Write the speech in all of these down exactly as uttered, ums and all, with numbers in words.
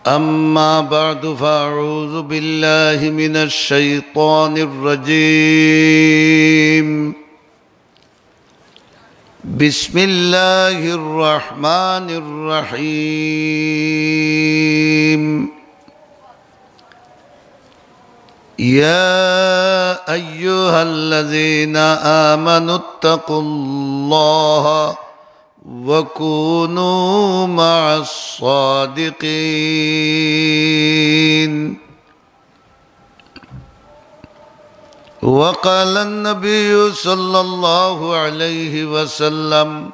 أما بعد، فأعوذ بالله من الشيطان الرجيم. بسم الله الرحمن الرحيم. يا أيها الذين آمنوا اتقوا الله وكونوا مع الصادقين. وقال النبي صلى الله عليه وسلم: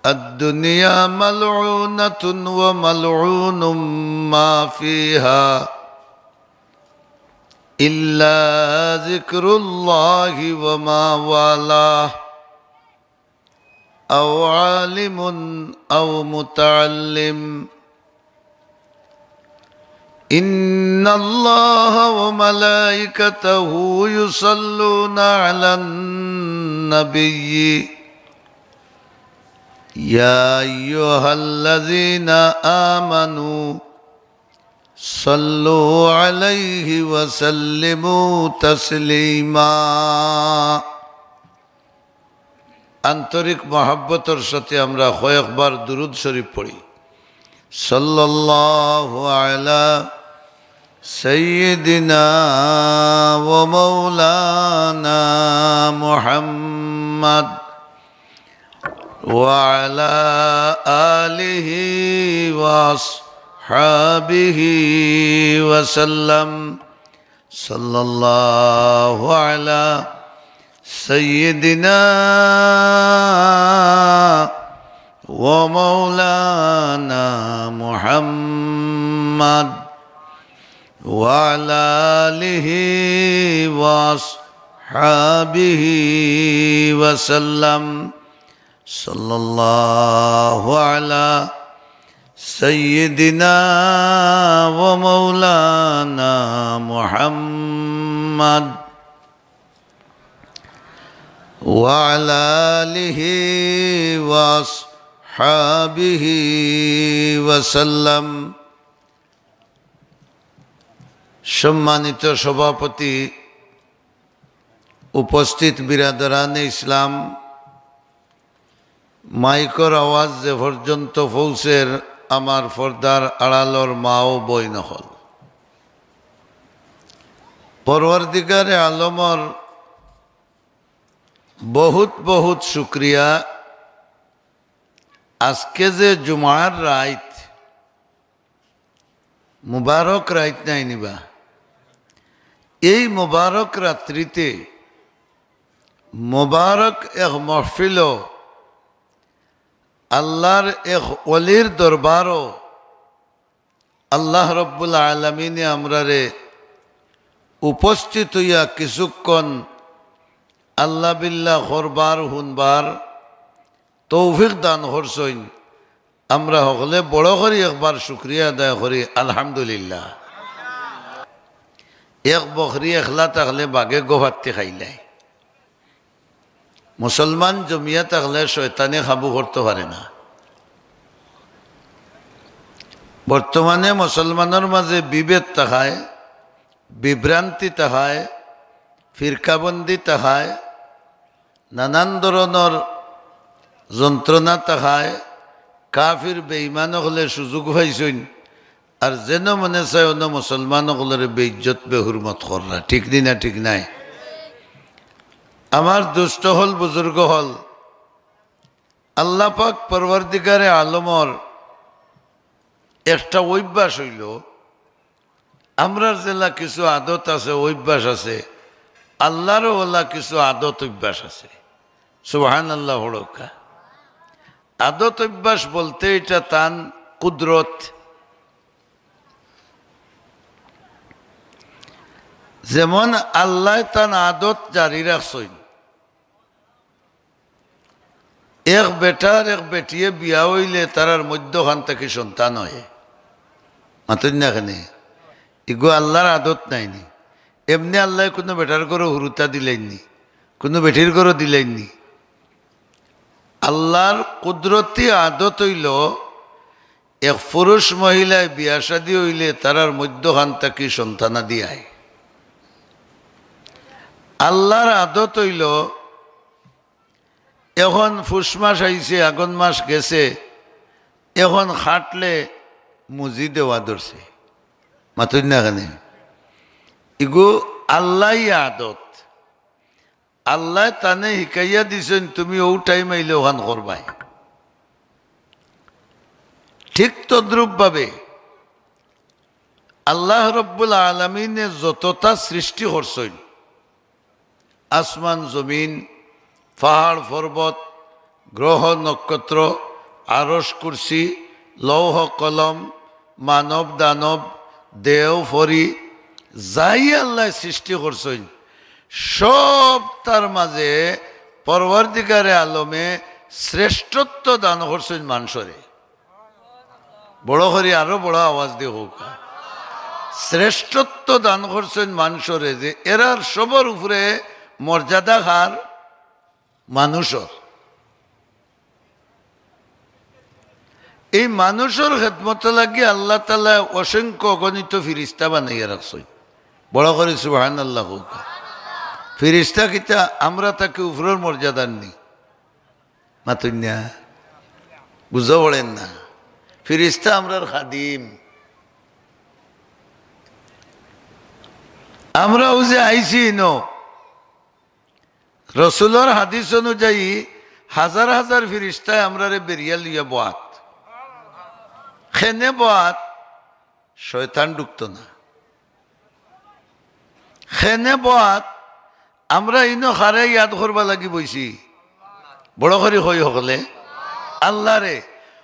الدنيا ملعونة وملعون ما فيها إلا ذكر الله وما والاه، أو عالم أو متعلم. إن الله وملائكته يصلون على النبي، يا أيها الذين آمنوا صلوا عليه وسلموا تسليما. আন্তরিক মহব্বতর সাথে আমরা কয়েকবার দুরূদ শরীফ পড়ি। صلى الله على سيدنا ومولانا محمد وعلى آله وأصحابه وسلم. صلى الله على سيدنا ومولانا محمد وعلى آله وأصحابه وسلم. صلى الله على سيدنا ومولانا محمد وعلى آله وأصحابه وسلم. সম্মানিত সভাপতি, উপস্থিত বিরাদরানে ইসলাম, মাইকর আওয়াজ যে পর্যন্ত পৌঁছের, আমার পর্দার আড়ালর মা ও বইন অকল, পরওয়ারদিগারে আলমর বহুত বহুত শুকরিয়া। আজকে যে জুমার রাইত, মুবারক রাইত নায় নি বা, এই মুবারক রাত্রিতে মুবারক এক মহফিলো, আল্লাহর এক ওলির দরবারো আল্লাহ রব্বুল আলামিনে আমরারে উপস্থিত অইয়া কিছুক্ষণ আল্লাহ বিল্লাহ করবার হুনবার তৌফিক দান করছইন। আমরা হকলে বড় করি একবার শুকরিয়া আদায় করি, আলহামদুলিল্লাহ। এক বকরি একলা থাকলে বাঘে গফাত্তি খাইলায়। মুসলমান জমিয়া থাকলে শয়তানে কাবু করতো পারে না। বর্তমানে মুসলমানর মাঝে বিভেদ থাকায়, বিভ্রান্তি থাকায়, ফিরকাবন্দি থাকায়, নানান ধরনর যন্ত্রণা থাকায় কাফির বেঈমান অকলে সুযোগ পাইছইন, আর যেন মনে চায় অন্য মুসলমান অকলরে বেইজ্জত বেহুরমত কররা, ঠিক নি না? ঠিক নায়? আমার দুস্ত অকল, বুজুর্গ অকল, আল্লাহ পাক পরওয়ারদিগারে আলমর একটা অভ্যাস অইলো, আমরার যেলা কিছু আদত আছে, অভ্যাস আছে, আল্লাহরও ওলা কিছু আদত অভ্যাস আছে। সুবহানাল্লাহ পড়উক্কা। আদত অভ্যাস বলতে ইটা তান কুদরত। যেমন আল্লায় তান আদত জারি রাখছইন, এক বেটার এক বেটিয়ে বিয়া অইলে তারার মধ্যখান থাকি সন্তান অয়। মাতইন না কেনে? ইগু আল্লাহর আদত নায় নি? এমনে আল্লায় কুনু বেটার ঘরো হুরুতা দিলাইন নি, কুনু বেটির ঘরো দিলাইন নি। আল্লাহর কুদরতি আদত অইলো এক পুরুষ মহিলায় বিয়া শাদী অইলে তারার মধ্যখান থাকি সন্তানাদি আয়। আল্লার আদত অইলো, এখন পুষ মাস আইছে, আগন মাস গেছে, এখন খাটলে মুজি দেওয়া ধরছে। মাতইন না কেনে? ইগু আল্লায় আদত। আল্লায় তানে হিকাইয়া দিছইন, তুমি অউ টাইম আইলে অখান করবায়। ঠিক তদ্রূপভাবে আল্লাহ রব্বুল আলামিনে যততা সৃষ্টি করছইন, আসমান, জমিন, পাহাড়, পর্বত, গ্রহ, নক্ষত্র, আরশ, কুরসি, লৌহ, কলম, মানব, দানব, দেও, পরি, যাই আল্লায় সৃষ্টি করছইন, সবতার মাঝে পরওয়ারদিগারে আলমে শ্রেষ্ঠত্ব দান করছইন মানষরে। বড় করি, আরো বড় আওয়াজ দি কউক্কা। শ্রেষ্ঠত্ব দান করছইন মানষরে, যে এরার সবর উপরে মর্যাদা কার? মানুষর। এই মানুষর খেদমত লাগি আল্লাহ তাআলায় অসংখ্য অগণিত ফিরিস্তা বানাইয়া রাখছইন। বড় করি সুবহানাল্লাহ কউক্কা। ফিরিস্তা কিতা আমরা থাকি উপরর মর্যাদার নি? মাতইন না, বুঝা পড়ের না। ফিরিস্তা আমরার খাদিম। আমরা অউ যে আইছি ইনো, রসুলর হাদিস অনুযায়ী হাজার হাজার ফিরিস্তায় আমরারে বেড়িয়া লইয়া বওয়াত। কেনে বওয়াত? শয়তান ঢুকতো না। কেনে বওয়াত? আমরা ইনো কারে ইয়াদ করবার লাগি বইছি? বড় করি কই হকলে, আল্লারে।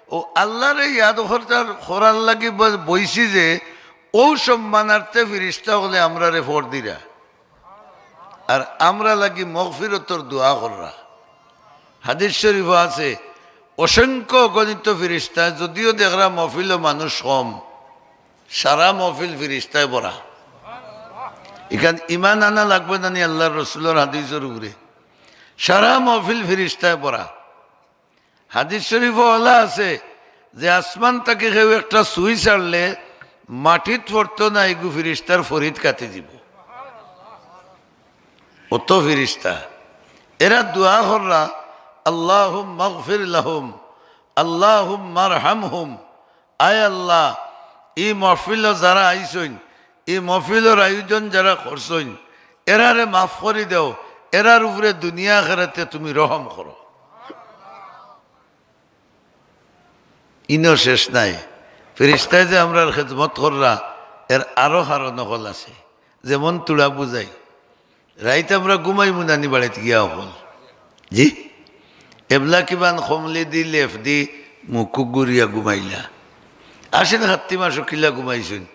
অউ আল্লারে ইয়াদ করতার, করার লাগি ব-, বইছি যে অউ সম্মানার্থে ফিরিস্তা অকলে আমরারে ফর দিরা। আর আমরা লাগি মগফিরতর দোয়া কররা। হাদিস শরীফো আছে, অসংখ্য অগণিত ফিরিস্তা, যদিও দেখরা মহফিলো মানুষ কম, সারা মহফিল ফিরিস্তায় ভরা। ইখান ইমান আনা লাগবো না নি আল্লার রসুলর হাদিসর উপরে? সারা মহফিল ফিরিস্তায় ভরা। হাদিস শরীফো অলা আছে যে আসমান থাকি কেউ একটা সুই ছাড়লে মাটিত পড়তো না, ইগু ফিরিস্তার ফরিত কাটি দিবো। অত ফিরিস্তা। এরা দোয়া কররা, "আল্লাহুম্মাগফির লাহুম, আল্লাহুম্মারহামহুম।" আয় আল্লাহ, ই মহফিলো যারা আইছইন, ই মহফিলর আয়োজন যারা করছইন, এরারে মাফ করি দেও, এরার উপরে দুনিয়া আখেরাতে তুমি রহম করো। ইনো শেষ নাই। ফিরিস্তায় যে আমরার খেদমত কররা, এর আরো কারণ অকল আছে। যেমন তুড়া বুঝাই, রাইত আমরা ঘুমাইমু না নি বাড়িত গিয়া অকল? জি, এবলা কিবান কমলি দি, লেফ দি, মুখ গুরিয়া ঘুমাইলা। আশ্বিন কাত্তি মাসো কিলা ঘুমাইছইন?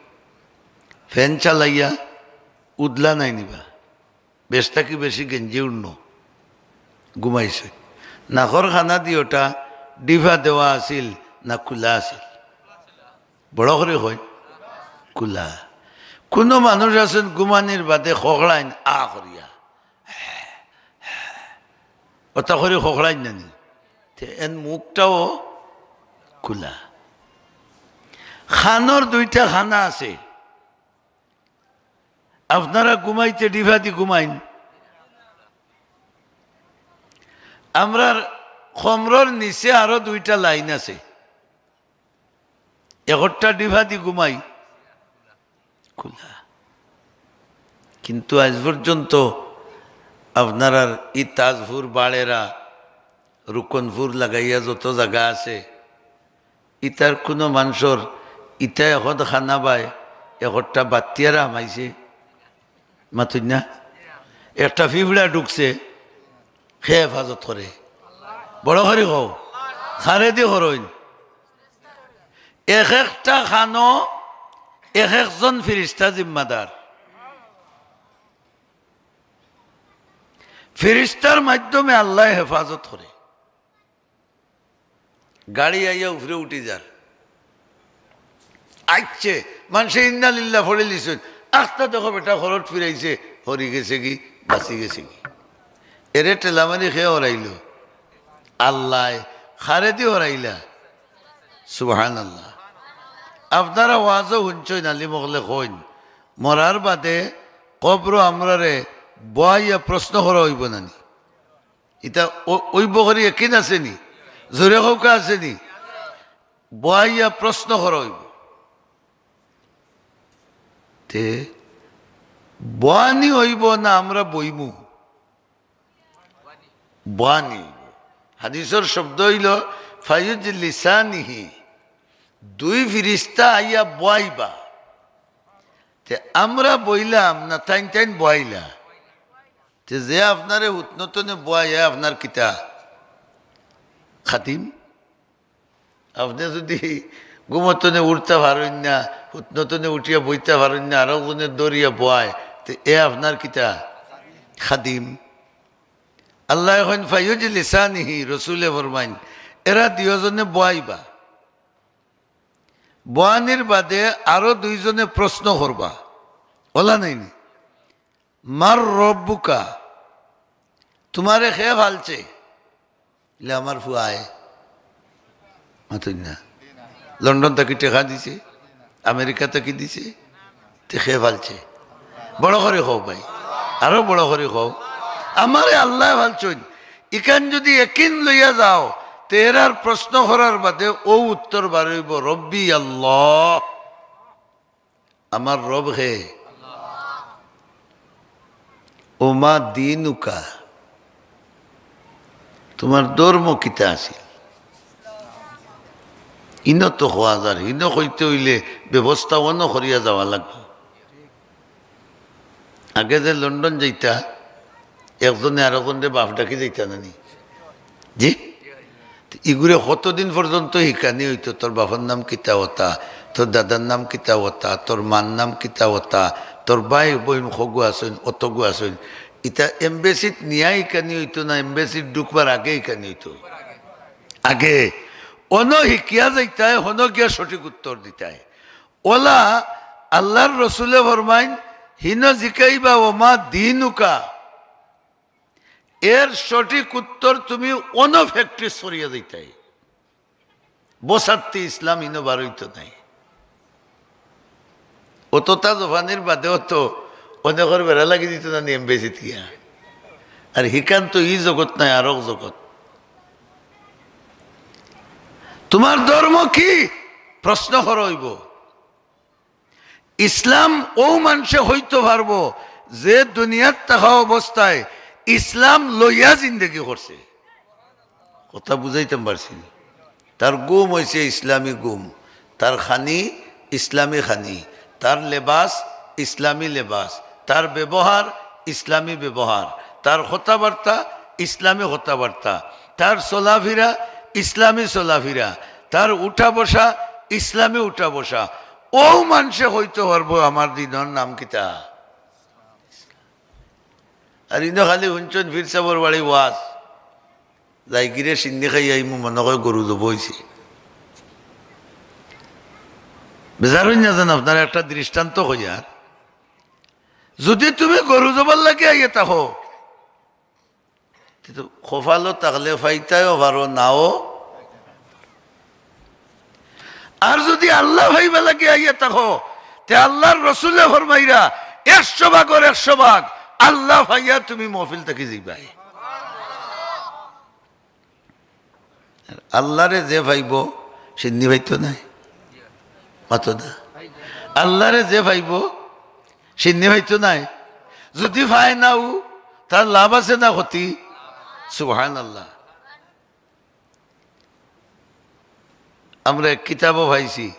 ফ্যান চালাইয়া, উদলা নাই নিবা। বেশ থাকি বেশি গেঞ্জি উড়নো। ঘুমাইছইন। নাকর কানা দি ওটা ডিফা দেওয়া আছিল না খুলা আছিল? বড় করি কইন, খুলা। কুনু মানুষ আছইন ঘুমানির বাদে খকড়াইন আ করিয়া, অতা করি খকড়াইন না নি? তে এন মুখটাও খুলা। কানর দুইটা কানা আছে। আপনারা ঘুমাইতে ডিফা দি ঘুমাইন। আমরার কমরর নিচে আরো দুইটা লাইন আছে, একটা ডিফা দি ঘুমাই, খুলা। কিন্তু আজ পর্যন্ত আপনারার ই তাজপুর, বাড়েরা, রুকনপুর লাগাইয়া যত জাগা আছে, ইতার কুনু মানষর ইতা এখন কানা বায় একটা বাত্তিয়ারা হামাইছে? মাতইন না? একটা ফিফড়া ঢুকছে, কে হেফাজত করে? বড় করি কও, কারে দি করইন? এক একটা কানো এক একজন ফিরিস্তা জিম্মাদার। ফিরিস্তার মাধ্যমে আল্লায় হেফাজত করে। গাড়ি আইয়া উপরে উঠি যার। আইচ্ছে, মানষে ইন্না লিল্লাহ পড়িলিছইন। আখতা দেখো বেটা, খরট ফিরাইছে, হরি গেছেগি, বাঁচি গেছেগি। এরে ঠেলামারি কে হরাইলো? আল্লায়। কারে দি হরাইলা? সুবহানাল্লাহ। আপনারা ওয়াজও হুনছইন, আলিম অকলে কইন, মরার বাদে কবরো আমরারে বওয়াইয়া প্রশ্ন করা অইবো না নি? ইতা অ-, অইবো করি একিন আছে নি? জোরে কউক্কা আছে নি? বওয়াইয়া প্রশ্ন করা অইবো। তে বওয়ানি অইবো না আমরা বইমু? বওয়ানি। হাদিসর শব্দ অইলো ফায়ুজলিসানিহি, দুই ফিরিস্তা আইয়া বওয়াইবা। তে আমরা বইলাম না তাইন তাইন বওয়াইলা? তে যে আপনারে হুতনো তনে বওয়ায়, আপনার কিতা? খাদিম। আপনে যুদি ঘুমো তনে উঠতা পারইন না, হুতনো তনে উঠিয়া বইতা পারইন না, আরক জনে ধরিয়া বওয়ায়, তে এ আপনার কিতা? খাদিম। আল্লায় কইন ফায়ুজলিসানিহি, রসুলে ফরমাইন, এরা দুইওজনে বওয়াইবা। বওয়ানির বাদে আরো দুইজনে প্রশ্ন করবা, অলা নায়নি? মান রব্বুকা, তুমারে কে পালছে? ইলা আমার ফুয়ায়। মাতইন না। লন্ডন থাকি টেকা দিছে, আমেরিকা থাকি দিছে, তে কে পালছে? বড় করি কও ভাই, আরো বড় করি কও। আমারে আল্লায় পালছইন। ইখান যুদি একিন লইয়া যাও, তে এরার প্রশ্ন করার বাদে অউ উত্তর বার অইবো, রব্বি আল্লাহ। আমার রব হে। ওমা দিনুকা, তুমার ধর্ম কিতা আছিল? ইনো তো কওয়া যার, ইনো কইতে অইলে ব্যবস্থা অনো করিয়া যাওয়া লাগবো। আগে যে লন্ডন যাইতা, একজনে আরকজনরে বাপ ডাকি যাইতা না নি? জি? ইগুরে কতদিন পর্যন্ত হিকানি অইতো, তোর বাপর নাম কিতা অতা, তোর দাদার নাম কিতা অতা, তোর মার নাম কিতা অতা, তোর ভাই বইন কগু আছইন, অতগু আছইন। ইতা এমবেসিত নিয়া হিকানি অইতো না, এমবেসিত ঢুকবার আগে হিকানি অইতো? আগে। অনো হিকিয়া যাইতায়, হনো গিয়া সঠিক উত্তর দিতায়। অলা আল্লার রসুলে ফরমাইন, হিনো জিকাইবা, ওমা দিনুকা, এর সঠিক উত্তর তুমি অনো practice করিয়া দিতায়। বসাত্তি ইসলাম ইনো বারইতো নায়। অততা জফানির বাদেও তো অনেকর বেড়া লাগি দিতো না নি এমবেসিত গিয়া। আর হিকান তো ই জগত নায়, আরক জগত। তুমার ধর্ম কি? প্রশ্ন করা অইবো। ইসলাম অউ মানষে অইতো পারবো যে দুনিয়াত থাকা অবস্থায় ইসলাম লইয়া জিন্দেগি করছে। কথা বুঝাইতাম পারছি নি? তার ঘুম অইছে ইসলামী ঘুম, তার খানি ইসলামী খানি, তার লেবাস ইসলামী লেবাস, তার ব্যবহার ইসলামী ব্যবহার, তার কথাবার্তা ইসলামী কথাবার্তা, তার চলাফিরা ইসলামী চলাফিরা, তার উঠা বসা ইসলামী উঠা বসা। অউ মানষে অইতো পারবো আমার দিনর নাম কিতা? আর ইনো খালি হুনছইন ফির সাবর বাড়ি ওয়াজ, যাইগিরে সিন্নি খাই আইমু, মনো কয় গরু জবো অইছে। বেজার অইন না যান, আপনারে একটা দৃষ্টান্ত কইয়ার। যুদি তুমি গরু জবর লাগি আইয়া থাকো, তে তো কপালো থাকলে পাইতায়ও পারো, নাও। আর যুদি আল্লা পাইবার লাগি আইয়া থাকো, তে আল্লার রসুলে ফরমাইরা, একশো ভাগর একশো ভাগ আল্লা পাইয়া তুমি মহফিল থাকি যাইবায়। আর আল্লারে যে পাইবো, সিন্নি পাইতো নায়। মাতো না। আল্লারে যে পাইবো, সিন্নি পাইতো নায়। যুদি পায় না অউ, তার লাভ আছে না ক্ষতি? সুবহানাল্লাহ। আমরা এক কিতাবো পাইছি,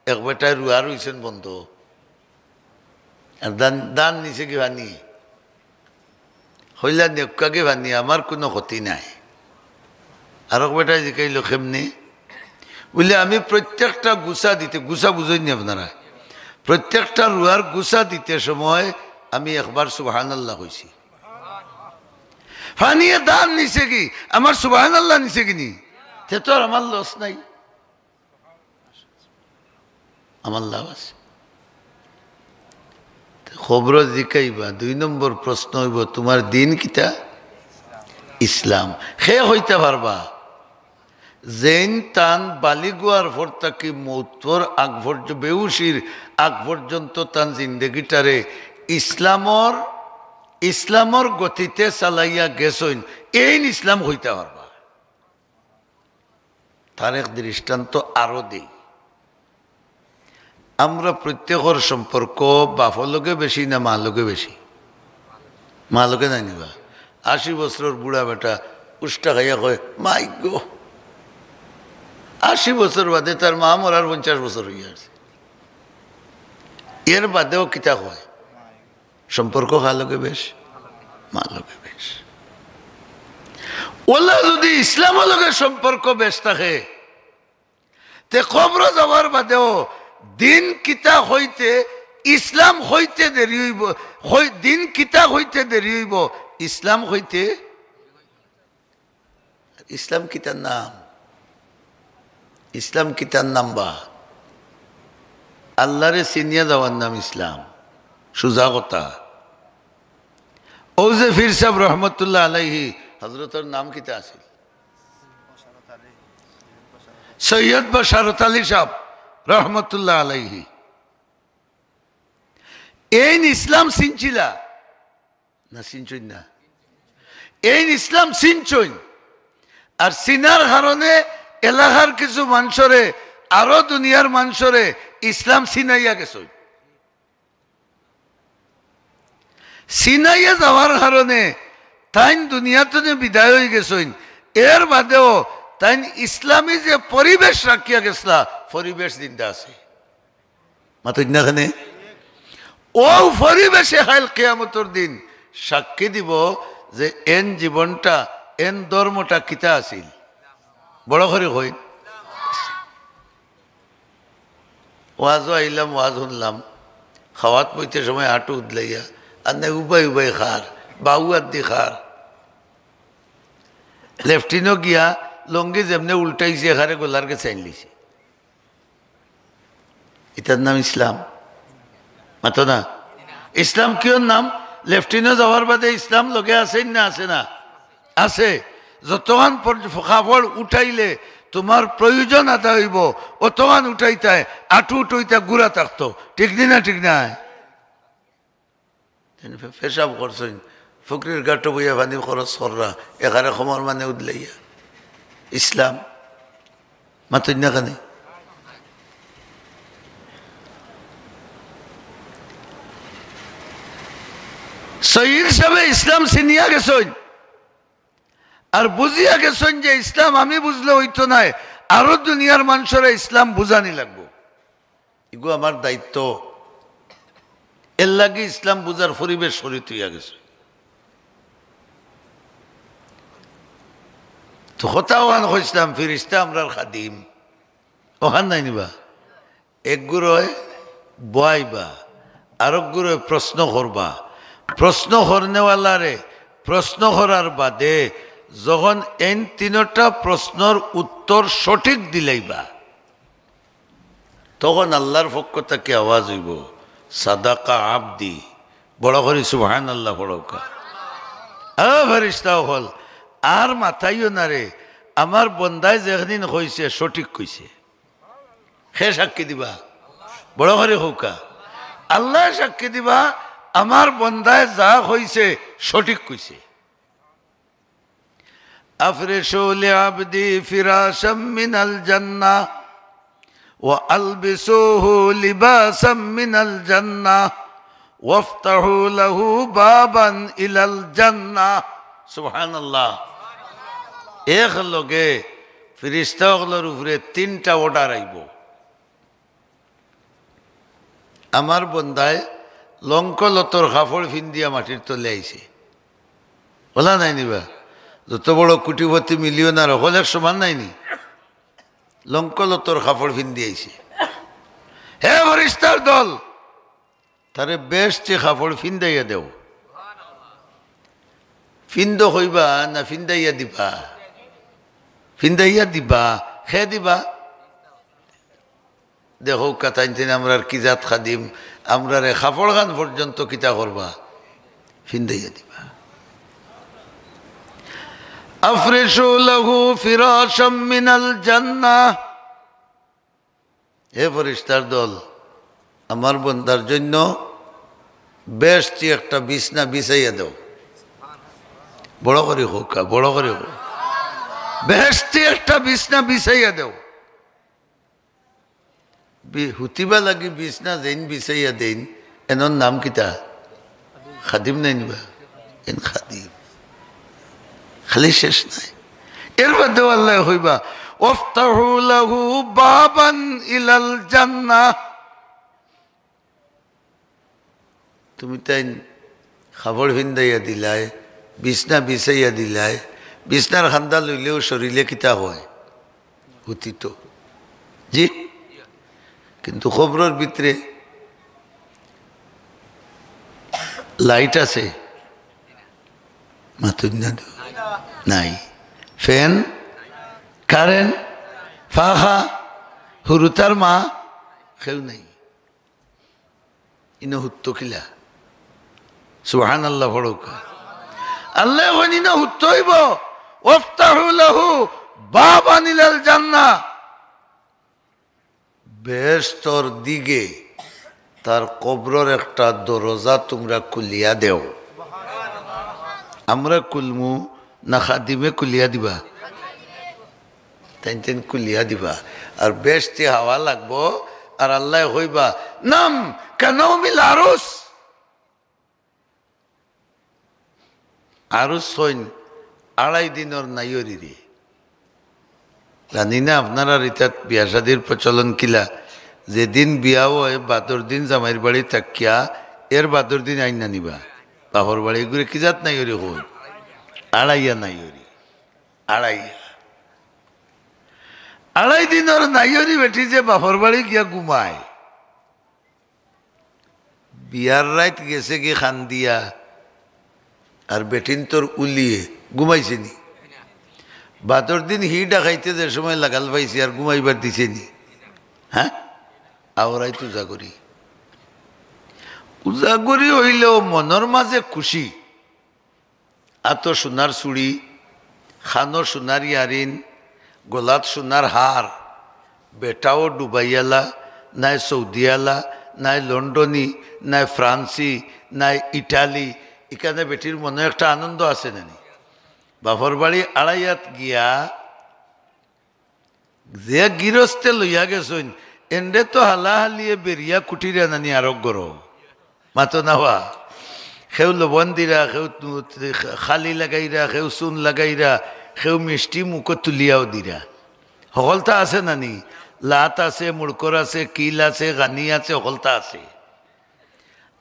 এক বেটায় রুয়া রইছইন বন্ধ। আর ধান, ধান নিছে কি পানি? কইলা, "নেউক্কা কি পানি, আমার কুনু ক্ষতি নাই।" আরক বেটায় জিকাইলো, "কেমনে?" বুলে, "আমি প্রত্যেকটা গুছা দিতে," গুছা বুঝইন নি আপনারা? "প্রত্যেকটা রুয়ার গুছা দিতে সময় আমি একবার সুবহানাল্লাহ কইছি।" পানিয়ে ধান নিছে কি, আমার সুবহানাল্লাহ নিছে কি নি? তে তো আর আমার লস নাই, আমার লাভ আছে। তে কবরো জিকাইবা, দুই নম্বর প্রশ্ন অইবো, "তুমার দিন কিতা?" ইসলাম। কে কইতা পারবা? যেইন তান বালিগ অওয়ার পর থাকি মউতর আগ পর্য-, বেহুশির আগ পর্যন্ত তান জিন্দেগিটারে ইসলামর, ইসলামর গতিতে চালাইয়া গেছইন, এইন ইসলাম কইতা পারবা। তার এক দৃষ্টান্ত আরো দেই। আমরা প্রত্যেকর সম্পর্ক বাপর লগে বেশি না মার লগে বেশি? মার লগে নায় নি বা? আশি বছরর বুড়া বেটা উষ্টা খাইয়া কয়, "মাই গো।" আশি বছর বাদে তার মা মরার পঞ্চাশ বছর অইয়া আছে। এর বাদেও কিতা কয়? সম্পর্ক কার লগে বেশ? মার লগে বেশ। অউলা যুদি ইসলামর লগে সম্পর্ক বেশ থাকে, তে কবরো যাওয়ার বাদেও দিন কিতা কইতে, ইসলাম কইতে দেরি অইবো, কই-, দিন কিতা কইতে দেরি অইবো, ইসলাম কইতে। ইসলাম কিতার নাম? ইসলাম কিতার নাম বা? আল্লারে চিনিয়া যাওয়ার নাম ইসলাম। সুজা কথা। অউ যে পীর সাব রহমতুল্লাহ আলাইহি, হজরতর নাম কিতা আছিল? সৈয়দ বশারত আলী সাব রহমতুল্লাহ আলাইহি। এইন ইসলাম চিনছিলা না চিনছইন না? এইন ইসলাম চিনছইন। আর চিনার কারণে এলাকার কিছু মানষরে, আরো দুনিয়ার মানষরে ইসলাম চিনাইয়া গেছইন। চিনাইয়া যাওয়ার কারণে তাইন দুনিয়া তনে বিদায় অইগেছইন। এর বাদেও তাইন ইসলামী যে পরিবেশ রাখিয়া গেছলা, পরিবেশ জিন্দা আছে। মাতইন না কেনে? অউ পরিবেশে কাইল কিয়ামতর দিন সাক্ষী দিবো যে এন জীবনটা, এন ধর্মটা কিতা আছিল। বড় করি কইন। ওয়াজো আইলাম, ওয়াজ হুনলাম, খাওয়াত বইতে সময় আটু উদলাইয়া, আর নাই উবাই উবাই খার, বাউ আদি খার। লেফটিনো গিয়া লঙ্গি যেমনে উল্টাইছে, এখারে গলার গেছে আইনলিছে। ইতার নাম ইসলাম? মাতো না। ইসলাম কিয়র নাম? লেফটিনো যাওয়ার বাদে ইসলাম লগে আছে না আছে না? আছে। যতখান পর্য-, কাপড় উঠাইলে তুমার প্রয়োজন আদায় অইবো, অতখান উঠাইতায়, আটু উঠাইতা গুড়া থাকতো। ঠিক নি না? ঠিক নায়? তাইন পে-, পেশাব করছইন, ফকির গাটো বইয়া পানি খরচ কররা, এখানে খমর মানে উদলাইয়া। ইসলাম। মাতইন না কেনে? সৈয়দ সাবে ইসলাম চিনিয়া গেছইন। আর বুঝিয়া গেছইন যে ইসলাম আমি বুঝলে অইতো নায়, আরো দুনিয়ার মানষরে ইসলাম বুঝানি লাগবো। ইগু আমার দায়িত্ব। এর লাগি ইসলাম বুঝার পরিবেশ করি থইয়া গেছে। তো কথা অখান কইছলাম, ফিরিস্তা আমরার খাদিম। অখান নায় নি বা? একগুরে বওয়াইবা, আরকগুরে প্রশ্ন করবা, প্রশ্ন করনেওয়ালারে প্রশ্ন করার বাদে যখন এইন তিনোটা প্রশ্নর উত্তর সঠিক দিলাইবা, তখন আল্লার পক্ষ থাকি আওয়াজ অইবো, "সাদাকা আবদি।" বড় করি সুবহানাল্লাহ পড়উক্কা। আ ফেরেশতা অকল, আর মাতাইও না রে, আমার বন্দায় যেখানিন কইছে সঠিক কইছে। কে সাক্ষী দিবা? বড় করি কউক্কা। আল্লায় সাক্ষী দিবা, আমার বন্দায় যা কইছে সঠিক কইছে। "আফরিশু লিআবদি ফিরাশাম মিনাল জান্নাহ, ওয়া আলবিসুহু লিবাসাম মিনাল জান্নাহ, ওয়াফতাহু লাহু বাবান ইলাল জান্নাহ।" সুবহানাল্লাহ। এক লগে ফিরিস্তা অকলর উপরে তিনটা order আইবো। আমার বন্দায় লঙ্কলতর কাপড় ফিন্দিয়া মাটির তলে আইছে। অলা নায় নি বা? যত বড় কোটিপতি, millionaire, অকল এক সমান নায় নি? লঙ্কলতর কাপড় ফিন্দি আইছে। হে ফিরিস্তার দল, তারে বেহেশতি কাপড় ফিন্দাইয়া দেও। ফিন্দো কইবা না ফিন্দাইয়া দিবা? ফিন্দাইয়া দিবা। কে দিবা? দেখউক্কা তাইন তিন আমরার কি জাত খাদিম, আমরারে কাপড়খান পর্যন্ত কিতা করবা? ফিন্দাইয়া দিবা। আফরিশু লাহু ফিরাশাম মিনাল জান্নাহ। হে ফেরেশতার দল, আমার বন্দার জন্য বেহেশতি একটা বিছনা বিছাইয়া দেও। বড় করি কউক্কা, বড় করি কউক্কা। বেহেশতি একটা বিছনা বিছাইয়া দেও। বি-, হুতিবা লাগি বিছনা যেইন বিছাইয়া দেইন, এনর নাম কিতা? খাদিম নায়নি বা? এন খাদিম। খালি শেষ নায়। এর বাদেও আল্লায় কইবা, "ওয়াফতাহু লাহু বাবান ইলাল জান্নাহ।" তুমি তাইন কাপড় ফিন্দাইয়া দিলায়, বিছনা বিছাইয়া দিলায়, বিছনার কান্দা লইলেও শরীলে কিতা অয়? হুতিতো। জি? কিন্তু কবরর ভিতরে লাইট আছে? মাতুন না তো। নাই। ফ্যান, কারেন্ট, পাখা, হুরুতার মা, কেউ নাই। ইনো হুত্ত কিলা? সুবহানাল্লাহ পড়উক্কা। আল্লায় কইন ইনো হুত্ত অইবো, "ওয়াফতাহু লাহু বাবান ইলাল জান্নাহ।" বেহেশতর দিকে তার কবরর একটা দরজা তুমরা খুলিয়া দেও। আমরা খুলমু না খাদিমে খুলিয়া দিবা? তাইন তাইন খুলিয়া দিবা। আর বেহেশতি হাওয়া লাগবো। আর আল্লায় কইবা, "নাম কানাউমিল আরুস।" আরুস কইন আড়াই দিনর নাইওরিরে। জানি না আপনারার ইতাত বিয়া শাদির প্রচলন কিলা, যেদিন বিয়া অয় বাদর দিন জামাইর বাড়ি থাকিয়া, এর বাদর দিন আইন্না নিবা বাপর বাড়ি। ইগুরে কি জাত নাইওরি কইন? আড়াইয়া নাইওরি। আড়াইয়া। আড়াই দিনর নাইওরি বেটি যে বাপর বাড়ি গিয়া ঘুমায়। বিয়ার রাইত গেছেগি কান্দিয়া, আর বেটিন্তর উলিয়ে ঘুমাইছে নি? বাদর দিন হি ডাকাইতে যে সময় লাগাল পাইছে, আর ঘুমাইবার দিছে নি? হ্যাঁ? আওরাইত উজাগরি। উজাগরি অইলেও মনর মাঝে খুশি। আতো সোনার চুড়ি, কানো সোনার ইয়ারিন, গলাত সোনার হার, বেটাও ডুবাইয়ালা, নায় সৌদিয়ালা, নায় লন্ডনি, নায় ফ্রান্সি, নায় ইটালি। ইখানে বেটির মনো একটা আনন্দ আছে নানি? বাপর বাড়ি আড়াইয়াত গিয়া যে গিরস্তে লইয়া গেছইন, এনরে তো হালাহালিয়ে বেরিয়া কুটিরা নানি আরক গরো। মাতো না বা? কেউ লবণ দিরা, কেউ তু-, খালি লাগাইরা, কেউ চুন লাগাইরা, কেউ মিষ্টি মুখো তুলিয়াও দিরা। হকলতা আছে নানি? লাত আছে, মুড়কর আছে, কিল আছে, গানি আছে, হকলতা আছে।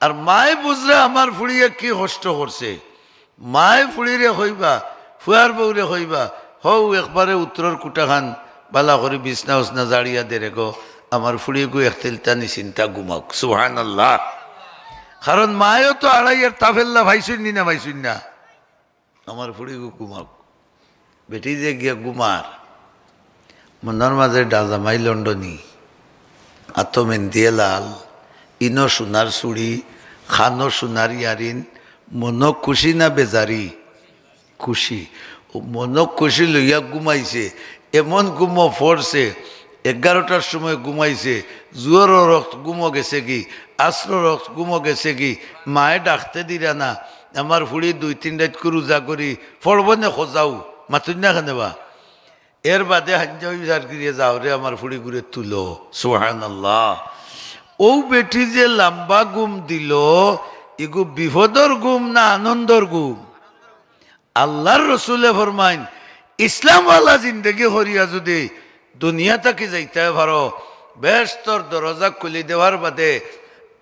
আর মায় বুঝরা আমার ফুড়িয়ে কি কষ্ট করছে। মায় ফুড়িরে কইবা, ফুয়ার বউরে কইবা, "হউ একবারে উত্তরর কুটাখান বালা করি বিছনা উছনা জাড়িয়া দে রে গো, আমার ফুড়িগু একতিলতা নিশ্চিন্তা ঘুমাউক।" সুবহানাল্লাহ। কারণ মায়ও তো আড়াইয়ার তাফেল্লা পাইছইন নি না পাইছইন না? আমার ফুড়িগু ঘুমাউক। বেটি যে গিয়া ঘুমার, মনর মাঝে ডা জামাই লন্ডনি, আতো মেন্দিয়ে লাল, ইনো সোনার চুড়ি, কানো সোনার ইয়ারিন, মনো খুশি না বেজারি? খুশি। ও মনো খুশি লইয়া ঘুমাইছে, এমন ঘুমো পড়ছে, এগারোটার সময় ঘুমাইছে, জুহরর অক্ত ঘুমো গেছেগি, আছরর অক্ত ঘুমো গেছেগি, মায়ে ডাকতে দিরা না। আমার ফুড়ি দুই তিন রাইত করি উজাগরি, পড়বো নে খোঁজাও, মাতুন না কেনে বা? এর বাদে হাঞ্জা উজাগরিয়ে যাওরে আমার ফুড়িগুরে তুলো। সুবহানাল্লাহ। অউ বেটি যে লাম্বা ঘুম দিলো, ইগু বিপদর ঘুম না আনন্দর ঘুম? আল্লার রসুলে ফরমাইন, ইসলামওয়ালা জিন্দেগি করিয়া যুদি দুনিয়া থাকি যাইতায় পারো, বেহেস্তর দরজা খুলি দেওয়ার বাদে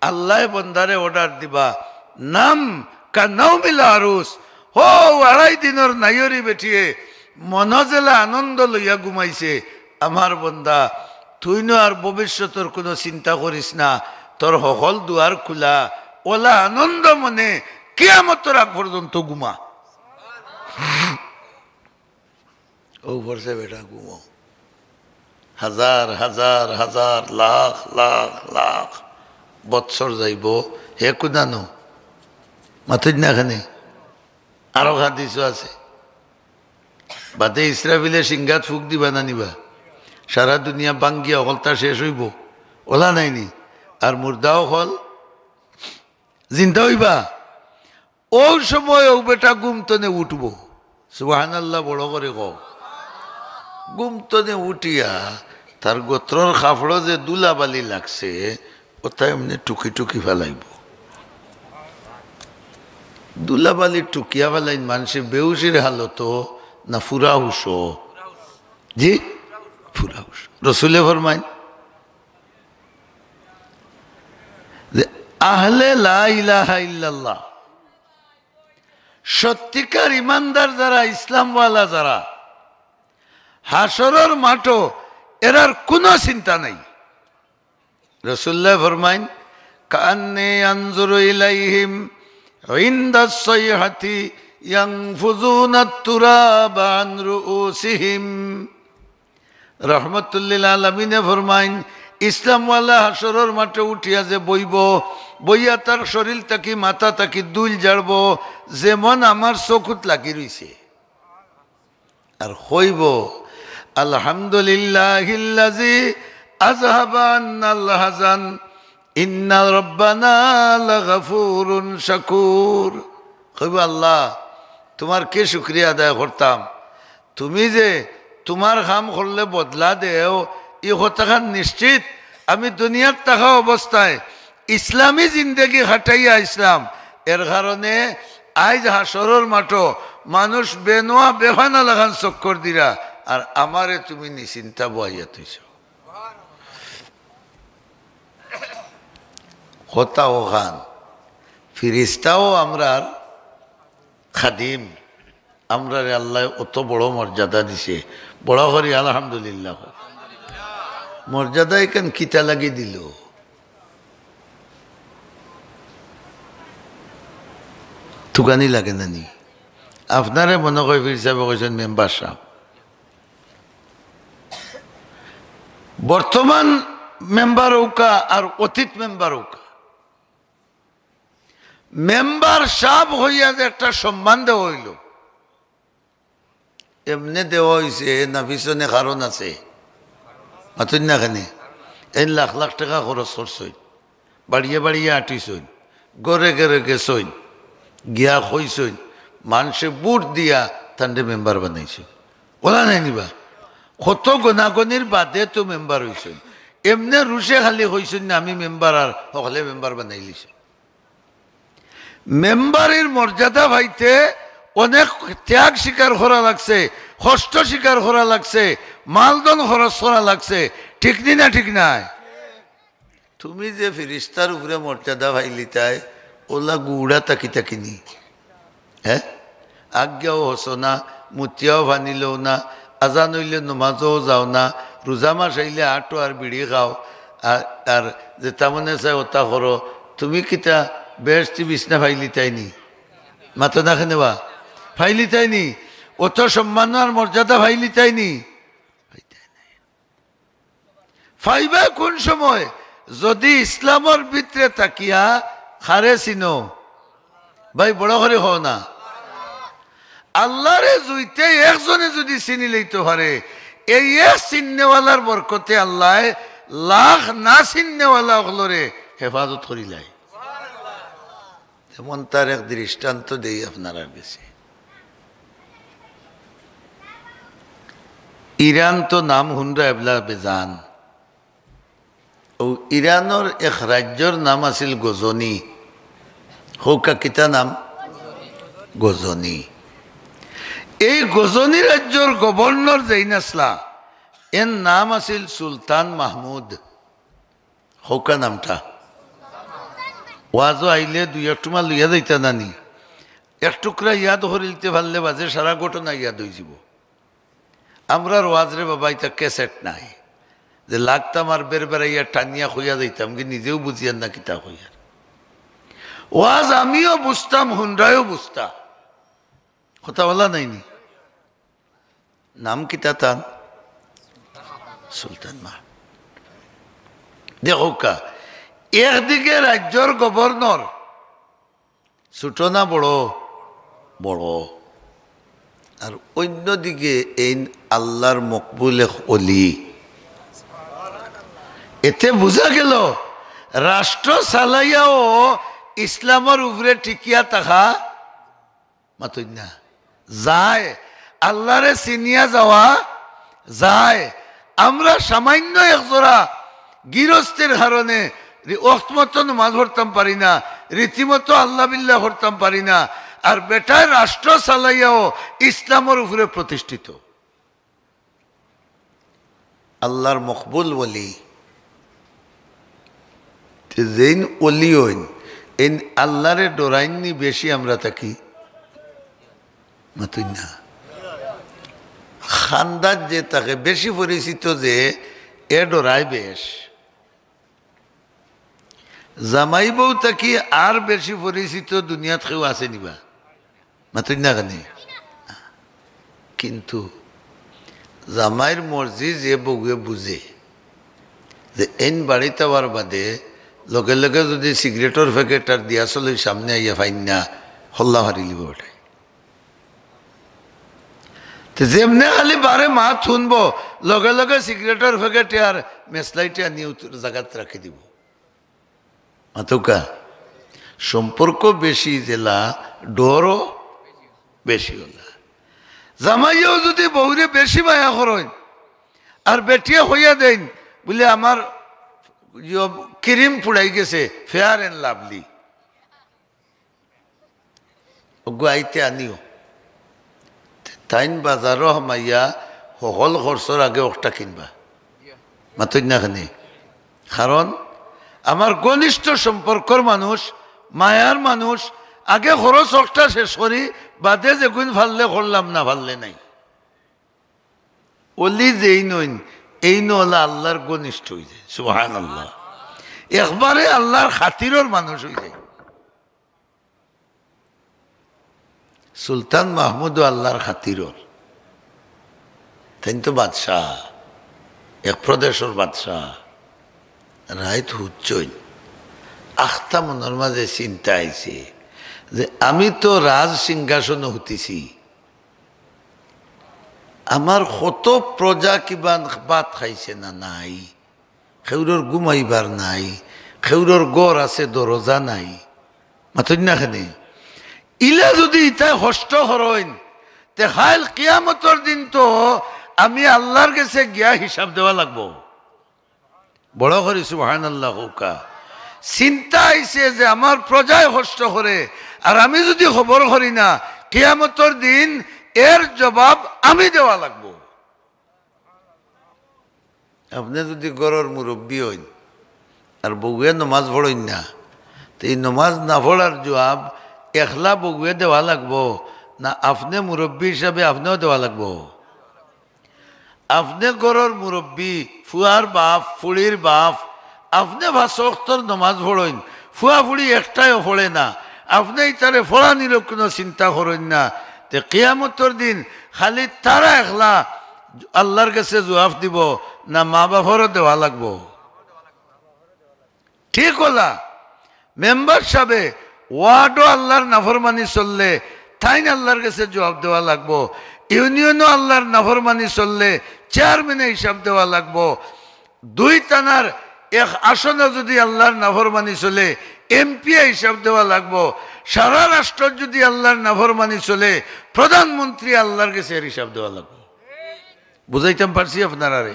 আল্লায় বন্দারে অর্ডার দিবা, "নাম কানাউমিল আরুস।" হউ আড়াই দিনর নাইওরি বেটিয়ে মনো যেলা আনন্দ লইয়া ঘুমাইছে, আমার বন্দা, তুইনও আর ভবিষ্যতর কুনু চিন্তা করিস না, তোর হকল দুয়ার খুলা, অলা আনন্দ মনে কিয়ামতর আগ পর্যন্ত ঘুমা। অউ পড়ছে বেটা ঘুমো। হাজার, হাজার, হাজার, লাখ, লাখ, লাখ বৎসর যাইবো, হে কুনানো? মাতুন না কেনে? আরো হাদিসও আছে। বাদে ইসরাফিলে সিংগাত ফুক দিবা না নিবা? সারা দুনিয়া ভাঙ্গিয়া অকলতা শেষ অইবো, অলা নায়নি? আর মুর্দা অকল জিন্দা অইবা। অউ সময় অউ বেটা ঘুম তনে উঠবো। সুবহানাল্লাহ, বড় করি কও। ঘুম তনে উঠিয়া তার গোত্রর কাপড়ো যে ধুলাবালি লাগছে, অতা এমনে টুকি টুকি ফালাইবো। ধুলাবালি টুকিয়া ফালাইন মানষে বেহুশির হালতো না ফুরা হুশো? জি, ফুরা হুশো। রসুলে ফরমাইন যে আহলে লা ইলাহা ইল্লাল্লাহ, সত্যিকার ইমানদার যারা, ইসলামওয়ালা যারা, হাশরর মাঠো এরার কুনু চিন্তা নাই। রসুল্লায় ফরমাইন, "কাআন্নী আনজুরু ইলাইহিম ইনদাস সাইহাতি ইয়ানফুযুনাত তুরাবা আন রুউসিহিম।" রহমতুল্লিল আলামিনে ফরমাইন, ইসলামওয়ালা হাশরর মাঠো উঠিয়া যে বইবো, বইয়া তার শরীল থাকি, মাথা থাকি ধুইল ঝাড়বো, যেমন আমার চকুত লাগি রইছে। আর কইবো, "আলহামদুলিল্লাহিল্লাযী আযহাবা আন্নাল হাযান, ইন্না রাব্বানা লাগাফুরুন শাকুর।" কইবো, "আল্লাহ, তুমার কি শুকরিয়া আদায় করতাম? তুমি যে তুমার কাম করলে বদলা দেও, ই কথাখান নিশ্চিত। আমি দুনিয়াত থাকা অবস্থায় ইসলামী জিন্দেগি কাটাইয়া আইছলাম, এর কারণে আইজ হাশরর মাঠো মানুষ বেনোয়া বেফানা লাখান চক্কর দিরা, আর আমারে তুমি নিশ্চিন্তা বওয়াইয়া থইছো।" কথা অখান, ফিরিস্তাও আমরার খাদিম, আমরারে আল্লায় অত বড় মর্যাদা দিছে, বড় করি আলহামদুলিল্লাহ। মর্যাদা ইখান কিতা লাগি দিলো? তুকানি লাগে না নি? আপনারে মনো কয় পীর সাবে কইছইন মেম্বার সাব। বর্তমান মেম্বার অউক্কা আর অতীত মেম্বার অউক্কা, মেম্বার সাব কইয়া যে একটা সম্মান দেওয়া অইলো, এমনে দেওয়া অইছে না পিছনে কারণ আছে? মাতইন না কেনে? এইন লাখ লাখ টেকা খরচ করছইন, বাড়িয়ে বাড়িয়ে আটিছইন, ঘরে ঘরে গেছইন, গিয়া কইছইন, মানষে ভোট দিয়া তানরে মেম্বার বানাইছইন। অলা নায়নি বা? কত গনাগনির বাদে তো মেম্বার অইছইন। এমনে রুশে খালি কইছইন না, "আমি মেম্বার", আর হকলে মেম্বার বানাইলিছইন। মেম্বারির মর্যাদা পাইতে অনেক ত্যাগ স্বীকার করা লাগছে, কষ্ট স্বীকার করা লাগছে, মালধন খরচ করা লাগছে, ঠিক নি না? ঠিক নায়? তুমি যে ফিরিস্তার উপরে মর্যাদা পাইলিতায়, অলা গুড়া তাকি তাকি নি? হে? আজ্ঞাও হসো না, মুতিয়াও পানি লও না, আজান অইলে নমাজও যাও না, রোজা মাস আইলে আটো আর বিড়ি খাও, আর, আর যেতা মনে চায় অতা করো, তুমি কিতা বেহেশতি বিছনা পাইলিতায় নি? মাতো না কেনে বা? পাইলিতায় নি? অত সম্মান আর মর্যাদা পাইলিতায় নি? পাইতায় নায়। পাইবায় কুন সময়? যুদি ইসলামর ভিতরে থাকিয়া কারে চিনো? ভাই, বড় করি কও না। আল্লারে জুইতে একজনে যুদি চিনিলাইতো পারে, এই এক চিননেওয়ালার বরকতে আল্লায় লাখ না চিননেওয়ালা অকলরে হেফাজত করিলায়। যেমন তার এক দৃষ্টান্ত দেই আপনারার গেছে। ইরান তো নাম হুনরা এবলা বেজান। অউ ইরানর এক রাজ্যর নাম আছিল গজনি। কউক্কা কিতা নাম? গজনি। এই গজনি রাজ্যর গভর্নর যেইন আছলা, এন নাম আছিল সুলতান মাহমুদ। কউক্কা নামটা। ওয়াজো আইলে দুই এক টুমা লইয়া যাইতা না নি? এক টুকরা ইয়াদ করিলতে পারলে বাদে সারা ঘটনা ইয়াদ অইযিবো। আমরার ওয়াজ রে বাবা, ইতা ক্যাসেট নাই যে লাগতাম আর বেরবেরাইয়া টানিয়া কইয়া যাইতাম, কি নিজেও বুঝিয়ার না কিতা কইয়ার। ওয়াজ আমিও বুঝতাম, হুনরায়ও বুঝতা। কথা অলা নায়নি? নাম কিতা তান? সুলতান মাহমুদ। দেখউক্কা, একদিকে রাজ্যর গভর্নর, ছোট না বড়? বড়। আর অন্যদিকে এইন আল্লাহর মকবুল এক অলি। এতে বুঝা গেল, রাষ্ট্র চালাইয়াও ইসলামর উপরে টিকিয়া থাকা মাতইন না যায়, আল্লাহরে চিনিয়া যাওয়া যায়। আমরা সামান্য একজোড়া গিরস্তির কারণে রি-, ওয়াক্ত মতো নমাজ পড়তাম পারি না, রীতিমতো আল্লাহ বিল্লাহ করতাম পারি না, আর বেটায় রাষ্ট্র চালাইয়াও ইসলামর উপরে প্রতিষ্ঠিত। আল্লাহর মকবুল ওলি। তে যেইন ওলি অইন, এইন আল্লাহরে ডরাইননি বেশি আমরা থাকি? মাতইন না। খান্দাত যে থাকে বেশি পরিচিত যে, এ ডরায় বেশ। জামাই বউ থাকি আর বেশি পরিচিত দুনিয়াত কেউ আছে নিবা? মাতইন না কেনে? কিন্তু জামাইর মর্জি যে বউয়ে বুঝে, যে এইন বাড়িত আওয়ার বাদে লগে লগে যদি সিগারেটর প্যাকেট আর দিয়াসলই সামনে আইয়া ফাইন না, হল্লা ফারিলিব ওটাই। তে যেমনে খালি বারে মাত হুনবো, লগে লগে সিগারেটর প্যাকেটে আর মেসলাইটে আনিয়া উত-, জাগাত রাখি দিব। মাতউক্কা, সম্পর্ক বেশি যেলা, ডরও বেশি অলা। জামাইয়েও যদি বউরে বেশি মায়া করইন, আর বেটিয়ে কইয়া দেইন, বুলে, "আমার ইয়ো ক্রিম ফুড়াই গেছে, Fair and Lovely।" ওগু আইতে আনিও। তাইন বাজারো হামাইয়া হকল খরচর আগে ওকটা কিনবা। মাতইন না কেনে? কারণ আমার ঘনিষ্ঠ সম্পর্কর মানুষ, মায়ার মানুষ, আগে খরচ ওকটা শেষ করি, বাদে যেগুন ফাললে করলাম, না ফাললে নাই। ওলি যেইন অইন, এইন অলা আল্লাহর ঘনিষ্ঠ অইযায়। সুবহানাল্লাহ। একবারে আল্লাহর খাতিরর মানুষ অইযায়। সুলতান মাহমুদও আল্লাহর খাতিরর। তাইন তো বাদশাহ, এক প্রদেশর বাদশাহ। রাইত হুতছইন, আখতা মনর মাঝে চিন্তা আইছে যে আমি তো রাজ সিংহাসনো হুতিছি, আমার কত প্রজা কিবা ভাত খাইছে না নাই, কেউরর ঘুমাইবার নাই, কেউরর ঘর আছে দরজা নাই। মাতইন না কেনে? ইলা যদি ইতায় কষ্ট করইন, তে কাইল কিয়ামতর দিন তো আমি আল্লাহর গেছে গিয়া হিসাব দেওয়া লাগবো। বড় করি সুবহানাল্লাহ কউক্কা। চিন্তা আইছে যে আমার প্রজায় কষ্ট করে, আর আমি যদি খবর করি না, কিয়ামতর দিন এর জবাব আমি দেওয়া লাগবো। আপনে যদি ঘরর মুরব্বি অইন আর বউয়ে নমাজ পড়ইন না, তে ই নমাজ না পড়ার জবাব একলা বউয়ে দেওয়া লাগবো, না আপনে মুরব্বি হিসাবে আপনেও দেওয়া লাগবো? আপনে ঘরর মুরব্বি, ফুয়ার বাপ, ফুড়ির বাপ, আপনে পাঁচ ওয়াক্তর নমাজ পড়ইন, ফুয়া ফুড়ি একটায়ও পড়ে না, আপনে ইতারে পড়ানির কুনু চিন্তা করইন না, তে কিয়ামতর দিন খালি তারা একলা আল্লাহর গেছে জবাব দিবো, না মা বাপরও দেওয়া লাগবো? ঠিক অলা, মেম্বার সাবে ওয়ার্ডও আল্লাহর নাফরমানি চললে তাইন আল্লাহর গেছে জবাব দেওয়া লাগবো, ইউনিয়নও আল্লাহর নাফরমানি চললে চেয়ারম্যানে হিসাব দেওয়া লাগবো, দুই থানার এক আসনো যদি আল্লাহর নাফরমানি চলে এমপিয়ে হিসাব দেওয়া লাগবো, সারা রাষ্ট্রত যদি আল্লাহর নাফরমানি চলে প্রধানমন্ত্রী আল্লাহর গেছে এর হিসাব দেওয়া লাগবো। বুঝাইতাম পারছি আপনারারে?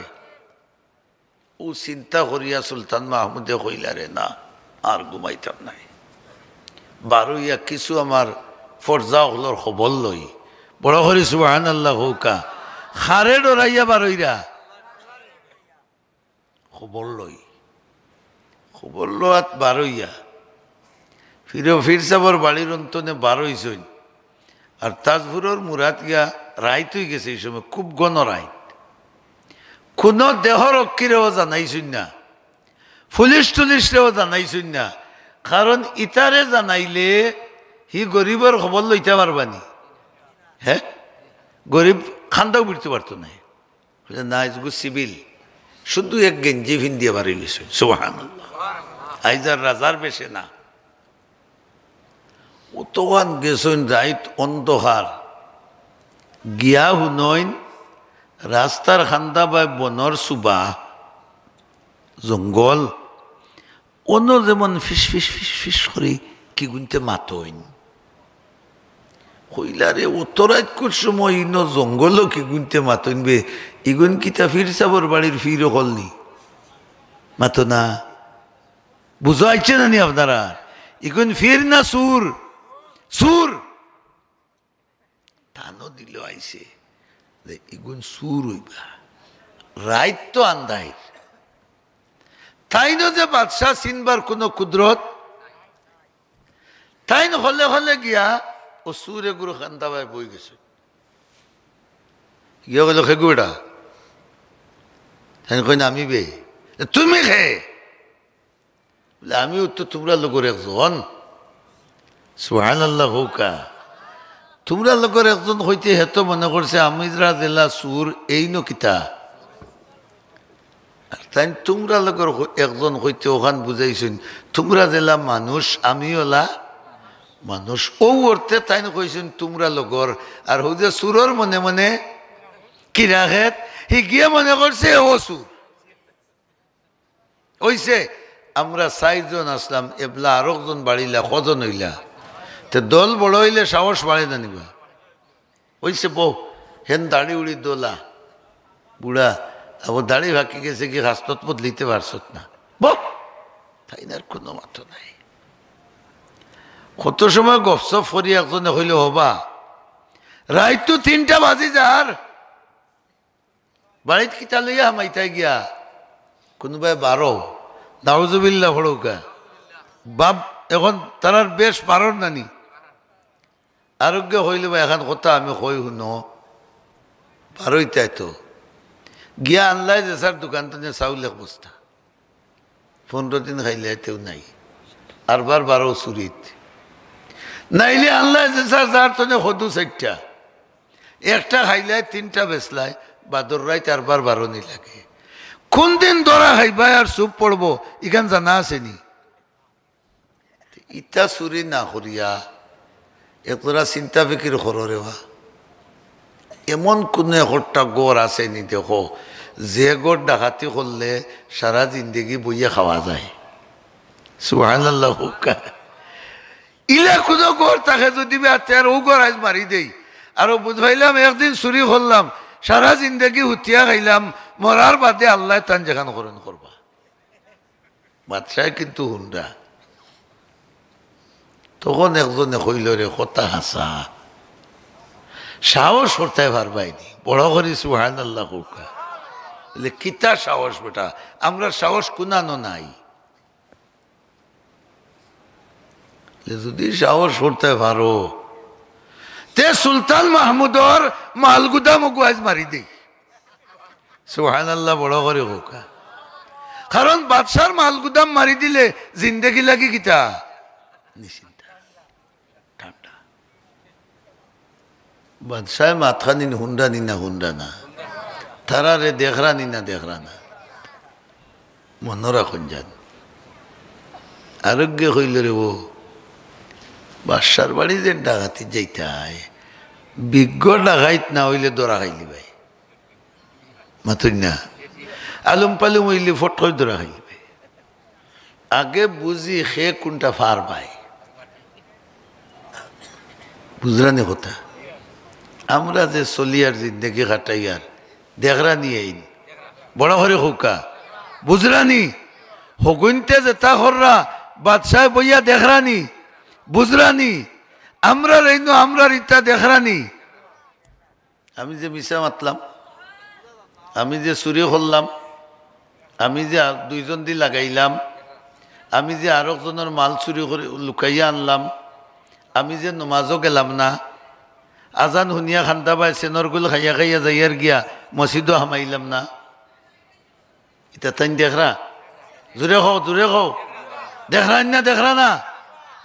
অউ চিন্তা করিয়া সুলতান মাহমুদে কইলা, "রে না, আর ঘুমাইতাম নায়।" বারইয়া কিছু আমার ফরজা অকলর খবর লই। বড় করি সুবহানাল্লাহ কউক্কা। কারে ডরাইয়া বারইরা? খবর লই। খবর লওয়াত বারইয়া ফিরো ফির সাবর বাড়ির অন্তনে বারইছইন। আর তাজপুরর মুরাত গিয়া রাইত অইগেছে, ই সময় খুব ঘন রাইত। কুনু দেহরক্ষীরেও জানাইছইন না, পুলিশ টুলিশরেও জানাইছইন না, কারণ ইতারে জানাইলে হি গরিবর খবর লইতা পারবানি? হে, গরিব কান্দাও বিরতে পারতো নায়। কইলা, "না, ইগু সিভিল, শুধু এক গেঞ্জি ফিন্দিয়া বারইগেছইন।" সুবহানাল্লাহ। আইজ আর রাজার বেশে না। অতখান গেছইন, রাইত অন্ধকার। গিয়া হুনইন, রাস্তার কান্দা বায় বনর সুবা, জঙ্গল, অনো যেমন ফিস ফিস ফিস ফিস করি কিগুইন্তে মাতইন। কইলা রে, অত রাইতকুর সময় ইনো জঙ্গলো কিগুইন্তে মাতইন বে, ইগুইন কিতা ফির সাবর বাড়ির ফির অকল নি? মাতো না। বুঝা আইছে না নি আপনারা? ইগুইন ফির না সুর? সুর। তানো দিল আইছে যে ইগুইন সুর অইবা। রাইত তো আন্দাইর। তাইনও যে বাদশা চিনবার কুনু কুদরত, তাইন হলে হলে গিয়া অউ সুর এগুর কান্দা বায় বই গেছে। গিয়া কইল, "কেগু বেটা?" তাইন কইন, "আমি বে।" "তুমি কে?" বলে, "আমিও তো তুমরার লগর একজন।" সুবহানাল্লাহ কউক্কা। তুমরার লগর একজন কইতে হে তো মনে করছে আমি যেলা সুর, এইন কিতা। আর তাইন তুমরার লগর ক-, একজন কইতে অখান বুঝাইছইন, তুমরা যেলা মানুষ, আমি অলা মানুষ। অউ অর্থে তাইন কইছইন তুমরার লগর। আর হউ যে সুরর মনে মনে কিরা খেত, হি গিয়া মনে করছে অউ সুর। অইছে, আমরা চাইরজন আছলাম, এবলা আরকজন বাড়িলা, কয়জন অইলা? তে দল বড় অইলে সাহস বাড়ে না নি বা? অইছে বউ, হেন দাড়ি উড়ি দলা, বুড়া, আবার দাড়ি ফাকি গেছে কি, খাস্তত বদলিতে পারছত না। বউ, তাইন আর কুনু মাতো নাই। কত সময় গপসপ করি একজনে কইল, "হবা, রাইত তো তিনটা বাজি যার।" বাড়িত কিতা লইয়া হামাইতায় গিয়া? কুনুবায় বারো। নাউজুবিল্লাহ পড়উক্কা। বাপ, অখন তারার বেশ বারর না নি? আরোগ্যে কইল, "বা, এখান কথা আমি কই হুনো, বারইতায় তো।" গিয়া আনলায় যে স্যার দোকান তনে চাউল এক বস্তা। পনরো দিন খাইলে এতেও নাই। আরবার বারো চুরিত। নাইলে আনলায় যে স্যার যার তনে কদু চাইরটা। একটা খাইলায়, তিনটা বেচলায়, বাদর রাইত আরবার বারো নি লাগে। কুনদিন ধরা খাইবায় আর চুপ পড়বো, ইখান জানা আছে নি? ইতা চুরি না করিয়া একজরা চিন্তা ফিকির করো রে বা। এমন কুনু একটা ঘর আছে নি দেখো, যে ঘর ডাকাতি করলে সারা জিন্দেগি বইয়া খাওয়া যায়। সুবহানাল্লাহ কউক্কা। ইলা কুনু ঘর থাকে যুদি বা, তে আর অউ ঘর আইজ মারি দেই। আর অউ বুঝ পাইলাম, একদিন চুরি করলাম, সারা জিন্দেগি হুতিয়া খাইলাম, মরার বাদে আল্লায় তান যেখান করইন করবা। বাদশায় কিন্তু হুনরা। তখন একজনে কইল, "রে, কথা হাছা, সাহস করতায় পারবায় নি?" বড় করি সুবহানাল্লাহ কউক্কা। বলে, "কিতা সাহস বেটা? আমরার সাহস কুনানো নাই।" বলে, "যুদি সাহস করতায় পারো, তে সুলতান মাহমুদর মালগুদাম অগু আইজ মারি দেই।" সুবহানাল্লাহ, বড় করি কউক্কা। কারণ বাদশার মালগুদাম মারি দিলে জিন্দেগি লাগি কিতা? নিশ্চিন্তা, ঠান্ডা। বাদশায় মাতখানিন হুনরা নি না হুনরা না? তারারে দেখরা নি না দেখরা না? মনো রাখইন যান। আরোগ্যে কইল, "রে বা, বাদশার বাড়ি যেন ডাকাতি যাইতায়, বিজ্ঞ ডাকাইত না অইলে ধরা খাইলিবায়।" মাতইন না। আলুম পালুম অইলে ফট করি ধরা খাইলিবায়। আগে বুঝি কে কুনটা পারবায়। বুঝরা নি কথা? আমরা যে চলিয়ার, জিন্দেগি কাটাইয়ার, দেখরা নি এইন? বড় করি কউক্কা। বুঝরা নি? হগুইন্তে যেতা কররা, বাদশায় বইয়া দেখরা নি? বুঝরা নি? আমরার এইন, আমরার ইতা দেখরা নি? আমি যে মিছা মাতলাম, আমি যে চুরি করলাম, আমি যে আর দুইজন দি লাগাইলাম, আমি যে আরকজনর মাল চুরি করি লুকাইয়া আনলাম, আমি যে নমাজো গেলাম না, আজান হুনিয়া কান্দা বায় সেনর গুল খাইয়া খাইয়া যাইয়ার গিয়া মসজিদো হামাইলাম না, ইতা তাইন দেখরা? জুরে কও, জুরে কও। দেখরা না, দেখরা না?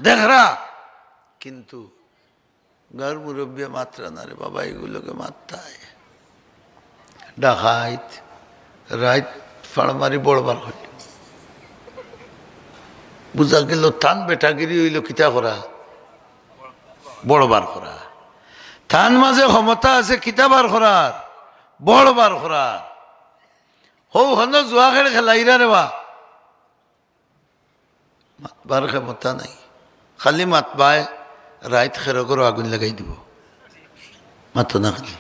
দেখরা। কিন্তু গাঁওর মুরব্বিয়ে মাতরা না রে বাবা, ইগুর লগে মাততায়। ডাকাইত, রাইত ফাড় মারি বড় বার অইল। বুঝা গেল তান বেটাগিরি অইল কিতা করা? বড় বার করা। তান মাঝে ক্ষমতা আছে কিতা বার করার, বল বার করার। হউ হনো জুয়া খেল খেলাইরা রে বা, মাতবার ক্ষমতা নাই, খালি মাতবায় রাইত খেরো ঘরো আগুন লাগাই দিব। মাতো না খালি।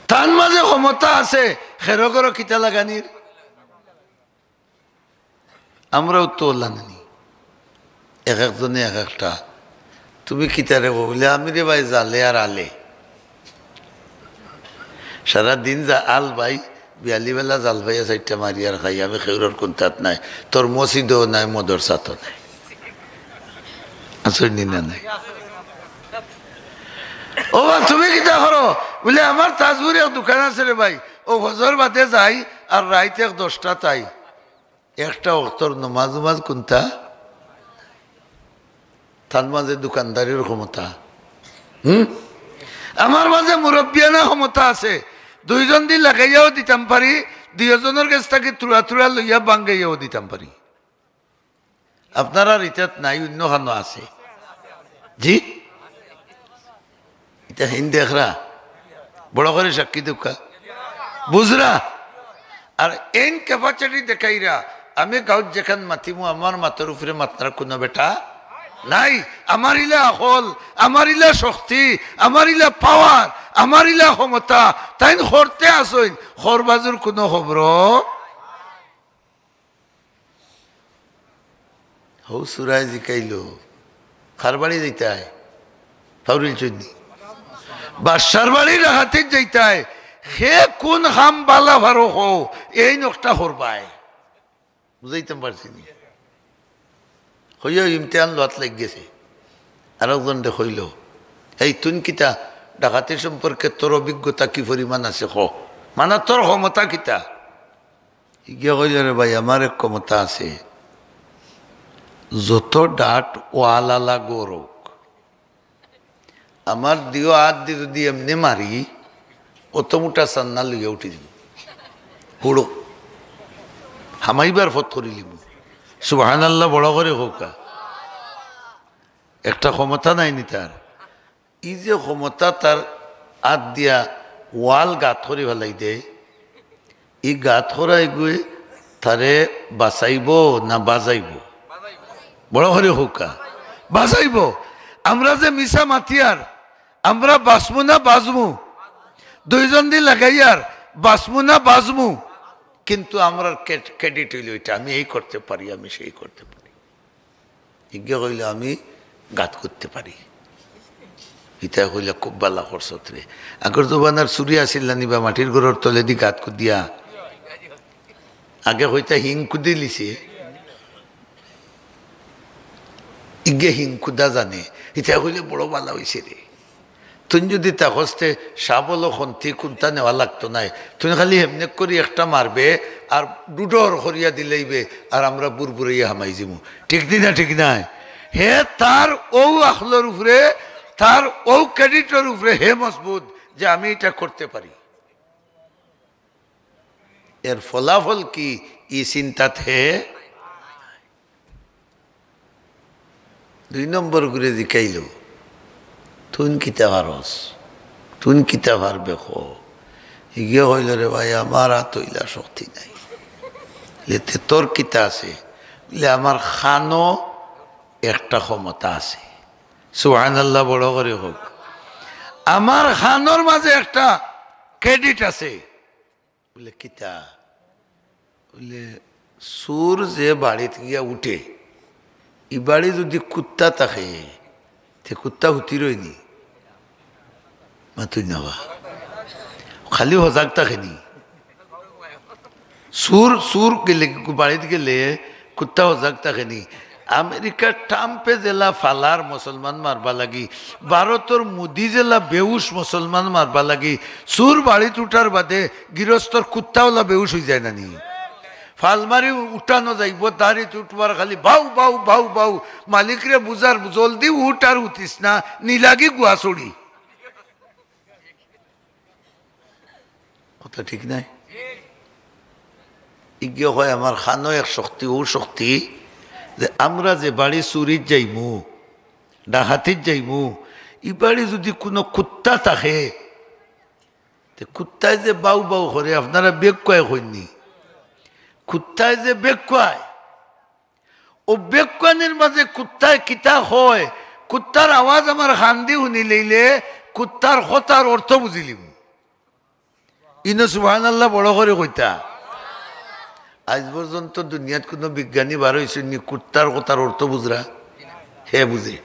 তান মাঝে ক্ষমতা আছে খেরো ঘরো কিতা লাগানির। আমরাও তো ওলা নানি, এক একজনে এক একটা। তুমি কিতারে কও? বলে, "আমি রে ভাই জালে আর আলে। সারা দিন যা আল ভাই, বিয়ালি বেলা জাল ভাইয়া সাইডটা মারি আর খাই, আমি খেউরর কুন্তাত নাই, তোর মসজিদও নাই, মদরসাতও নাই।" আসইনি না নাই? ও বা, তুমি কিতা করো? বলে, "আমার তাজপুর এক দোকান আছে রে ভাই, ও ফজর বাদে যাই আর রাইত এক দশটা তাই।" একটা অক্তর নমাজ উমাজ কুন্তা? তার মাঝে দোকানদারির ক্ষমতা। হুম? আমার মাঝে মুরব্বিয়ানা ক্ষমতা আছে। দুইজন দি লাগাইয়াও দিতাম পারি, দুইজনের গেছ থাকি থুড়া থুড়া লইয়া বাঙ্গাইয়াও দিতাম পারি। আপনারার ইতাত নাই, অন্য খানো আছে। জি? ইতা হিন দেখরা, বড় করি সাক্ষী দেউক্কা, বুঝরা। আর এইন capacity দেখাইরা, আমি গাউত যেখান মাতিমু, আমার মাতর উপরে মাতনার কুনু বেটা নাই। আমার ইলা আকল, আমার ইলা শক্তি, আমার ইলা power, আমার ইলা ক্ষমতা, তাইন করতে আসইন, খরবাজুর কুনু খবর। হউ সুরায় জিকাইল, "কার বাড়ি যাইতায়?" ফাউরিল চৈনি। "বাদশার বাড়ি ডাকাতিত যাইতায়।" হে কুন কাম বালা ফারো কও, এইন একটা করবায়। বুঝাইতাম পারছি নি? কইয়া ইমতিহান লওয়াত লাগি গেছে। আরকজনরে কইল, "এই তুইন কিতা ডাকাতি সম্পর্কে তোর অভিজ্ঞতা কি পরিমাণ আছে ক? মানে তোর ক্ষমতা কিতা?" ইগিয়ে কইল, "রে ভাই, আমার এক ক্ষমতা আছে, যত ডাট ওয়ালালা গরক, আমার দিও আত দি যদি এমনে মারি, অত মোটা সান্না লইয়া উঠি দিব, হুড়ো, হামাইবার ফত করি লিব।" সুবহানাল্লাহ, বড় করি কউক্কা। একটা ক্ষমতা নাই নি তার? ই যে ক্ষমতা তার আত দিয়া ওয়াল গাত করি ফালাই দেয়, ই গাত করাইগুয়ে তারে বাচাইব না বাজাইব? বড় করি কউক্কা, বাজাইব। আমরা যে মিছা মাতিয়ার, আমরা বাচমু না বাজমু? দুইজন দি লাগাইয়ার, বাচমু না বাজমু? কিন্তু আমরার ক্রে-, credit অইল ইটা, আমি এই করতে পারি, আমি সেই করতে পারি। ইগিয়ে কইল, "আমি গাত করতে পারি।" ইতায় কইলা, "খুব বালা করছত রে।" আগর জমানার চুরি আছিল না নি বা, মাটির ঘরর তলেদি গাত কুদিয়া? আগে কইতা হিং কুদিলিছে। ইগিয়ে হিং কুদা জানে। ইতায় কইলে, "বড় বালা অইছে রে।" তুইন যদি থাকস তে শাবল ও খন্তি কুন্তা নেওয়া লাগতো নায়। তুইন খালি হেমনে করি একটা মারবে আর ডুডর করিয়া দিলাইবে আর আমরা বুরবুরাইয়া হামাই যিমু। ঠিক নি না? ঠিক নায়? হে তার অউ আকলর উপরে, তার অউ creditর উপরে হে মজবুত যে আমি ইটা করতে পারি। এর ফলাফল কি? ই চিন্তাত হে দুই নম্বর করি জিকাইল, "তুইন কিতা পারস? তুইন কিতা পারবে ক?" ইগিয়ে কইল, "রে ভাই, আমার আত অইলা শক্তি নাই।" "লে তে তোর কিতা আছে?" "লে আমার কানো একটা ক্ষমতা আছে।" সুবহানাল্লাহ, বড় করি কউক। "আমার কানোর মাঝে একটা credit আছে।" বলে, "কিতা?" বলে, "চুর যে বাড়িত গিয়া উঠে, ই বাড়ি যদি কুত্তা থাকে, তে কুত্তা হুতি রয়নি?" মাতুই না বা। খালি হজাগ থাকে নি? চুর, চুর গেলে, বাড়িত গেলে কুত্তা হজাগ থাকে নি? আমেরিকার ট্রাম্পে যেলা ফালার মুসলমান মারবা লাগি, ভারতর মোদি যেলা বেহুশ মুসলমান মারবা লাগি, চুর বাড়িত উঠার বাদে গিরস্তর কুত্তা অলা বেহুশ অইযায় না নি? ফাল মারি উঠানো যাইব, দাড়িত উঠবার খালি বাউ, বাউ, বাউ, বাউ। মালিকরে বুঝার, "জলদি উঠ আর উঠিস না, নিলাগি গুয়া ছড়ি।" কথা ঠিক নায়? ইগিয়ে কয়, "আমার কানো এক শক্তি, অউ শক্তি, যে আমরা যে বাড়ি চুরিত যাইমু, ডাকাতিত যাইমু, ইবাড়ি যুদি কুনু কুত্তা থাকে, তে কুত্তায় যে বাউ বাউ করে, আপনারা বেকুয়ায় কইননি, কুত্তায় যে বেকুয়ায়, অউ বেকুয়ানির মাঝে কুত্তায় কিতা কয়, কুত্তার আওয়াজ আমার কানদি হুনিলাইলে কুত্তার কথার অর্থ বুঝিলিমু। ইনো সুবহানাল্লাহ বড় করি কইতা। আইজ পর্যন্ত দুনিয়াত কুনু বিজ্ঞানী বার অইছইননি কুত্তার কথার অর্থ বুঝরা? হে বুঝে,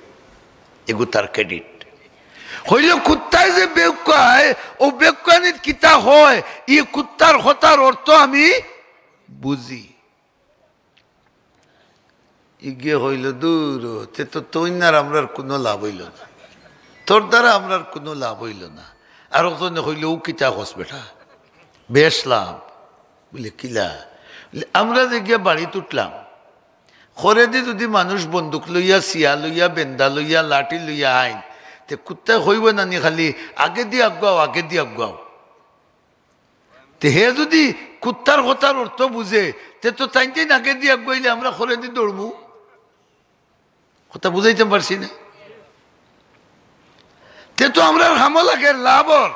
এগু তার credit। কইলো কুত্তায় যে বেকুয়ায়, অউ বেকুয়ানিত কিতা কয়, ই কুত্তার কথার অর্থ আমি বুঝি। ইগিয়ে কইলো, "দূর, তে তো তইন আর আমরার কুনু লাভ অইলো না, তোর দ্বারা আমরার কুনু লাভ অইলো না।" আরকজনে কইলো, "অউ কিতা কস বেটা, বেশ লাভ।" বুলে, "কিলা?" বুলে, "আমরা যে গিয়া বাড়িত উঠলাম, খরেদি যুদি মানুষ বন্দুক লইয়া, সিয়া লইয়া, বেন্দা লইয়া, লাঠি লইয়া আইন, তে কুত্তায় কইবো না নি খালি, 'আগেদি আগুয়াও, আগেদি আগুয়াও'?" তে হে যুদি কুত্তার কথার অর্থ বুঝে, তে তো তাইন তাইন আগেদি আগুয়াইলে আমরা খরেদি দৌড়মু। কথা বুঝাইতাম পারছি না? তে তো আমরার কামো লাগের, লাভ অর।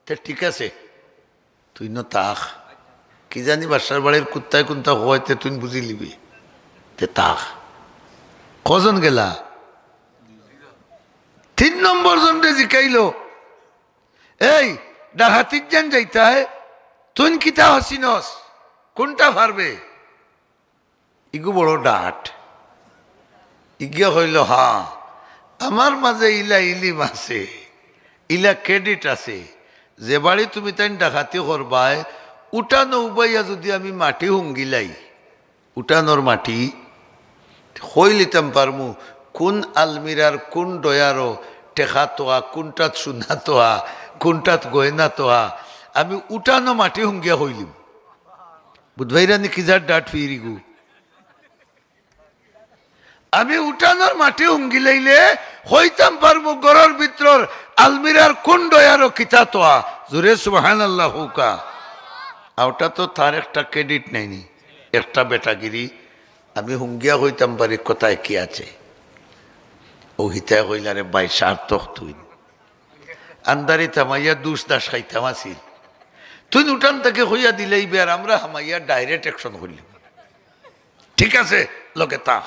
তে ঠিক আছে, তুইন থাক। কি জানি বাসার বাড়ির কুত্তায় কুনতা কয়, তে তুইন বুঝিলিবি। তে থাক। কয়জন গেলা? তিন নম্বর জনরে জিকাইলো, "এই, ডাকাতির যেন যাইতায়, তুইন কিতা চিনস, কুনটা পারবে?" ইগু বড় ডাট। ইগিয়া কইলো, "হা, আমার মাঝে ইলা ইলিম আছে, ইলা credit আছে, যে বাড়ি তুমি তাইন ডাকাতি করবায়, উঠানো উবাইয়া যুদি আমি মাটি হুঙ্গিলাই, উঠানোর মাটি, কইলিতাম পারমু, কুন আলমিরার কুন ডয়ারো টেকা তোয়া, কুনটাত সোনা তোয়া, কুনটাত গয়না তোয়া, আমি উঠানো মাটি হুঙ্গিয়া কইলিমু।" বুধবাইরানি কিজার ডাট ফিরিগু। আমি উঠানোর মাটি হুঙ্গিলাইলে কইতাম পারমু ঘরর ভিতরর আলমিরার কুন ডয়ারো কিতা তোয়া। জোরে সুবহানাল্লাহ কউক্কা। আর ওটা তো তার একটা credit নাইনি, একটা বেটাগিরি। আমি হুঙ্গিয়া কইতাম পারি কথায় কি আছে। অউ হিতায় কইলা, "রে ভাই, সার্থক তুইন। আন্দারি থামাইয়া দুষ দাস খাইতাম আছিল। তুইন উঠান থাকি কইয়া দিলাইবে আর আমরা হামাইয়া direct action করিলিমু। ঠিক আছে, লগে থাক,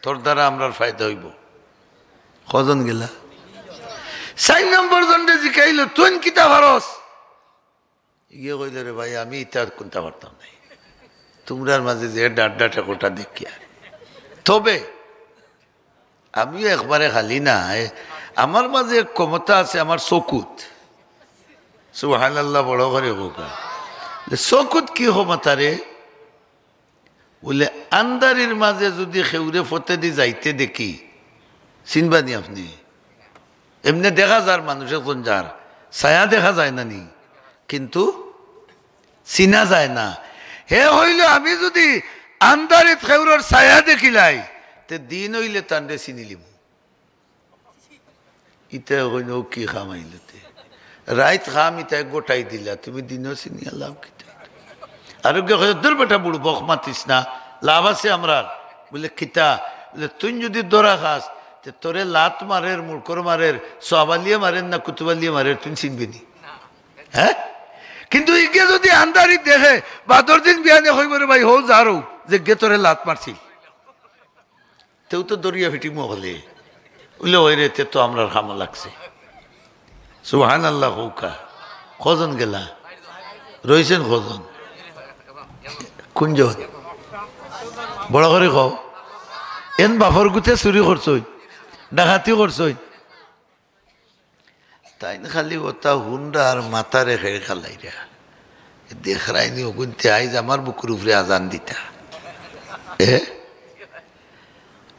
তোর দ্বারা আমরার ফায়দা অইবো।" কয়জন গেলা? চাইর নম্বর জনরে জিকাইলো, "তুইন কিতা পারস?" ইগিয়ে কইলো, "রে ভাই, আমি ইতা কুনতা পারতাম নায়, তুমরার মাঝে যে ডাট ডাট একলটা দেখিয়ার। তবে আমিও একবারে খালি নায়, আমার মাঝে এক ক্ষমতা আছে আমার চকুত।" সুবহানাল্লাহ বড় করি কউক্কা। "চকুত কি ক্ষমতা রে?" বুলে, "আন্দারির মাঝে যুদি কেউরে ফথেদি যাইতে দেখি, চিনবা নি আপনে? এমনে দেখা যার মানুষ একজন যার, ছায়া দেখা যায় না নি, কিন্তু চিনা যায় না।" হে কইলো, "আমি যুদি আন্দারিত কেউরর ছায়া দেখিলাই, তে দিন অইলে তানরে চিনিলিমু।" ইতায় কইন, "অউ কি কাম আইলো তে? রাইত কাম ইতায় গটাই দিলা, তুমি দিনো চিনিয়া লাভ কিতা?" আরোগে কয়, "দূর বেটা বুড়বক মাতিস না, লাভ আছে আমরার।" বুলে, "কিতা?" বুলে, "তুইন যুদি ধরা খাস, তে তোরে লাত মারের, মুড়কর মারের, সওয়াব আলিয়ে মারের না কুতুব আলিয়ে মারের, তুইন চিনবে নি?" হ্যাঁ? কিন্তু ইগে যুদি আন্দারি দেখে, বাদর দিন বিয়ানে কইবো, "রে ভাই, হউ যার অউ, যেগে তোরে লাত মারছিল।" তেউ তো দরিয়া ফিটিমু অকলে। উইলে, "ওই রে, তে তো আমরার কামো লাগছে।" সুবহানাল্লাহ কউক্কা। কয়জন গেলা? রইছেন কয়জন? কুনজন? বড় করি কও। এন বাফর গুতে চুরি করছইন, ডাকাতি করছইন। তাইন খালি ওতা হুনরা আর মাথারে খেড় খালাইরা। দেখরায়নি অগুইন্তে আইজ আমার বুকুর উপরে আজান দিতা। এ?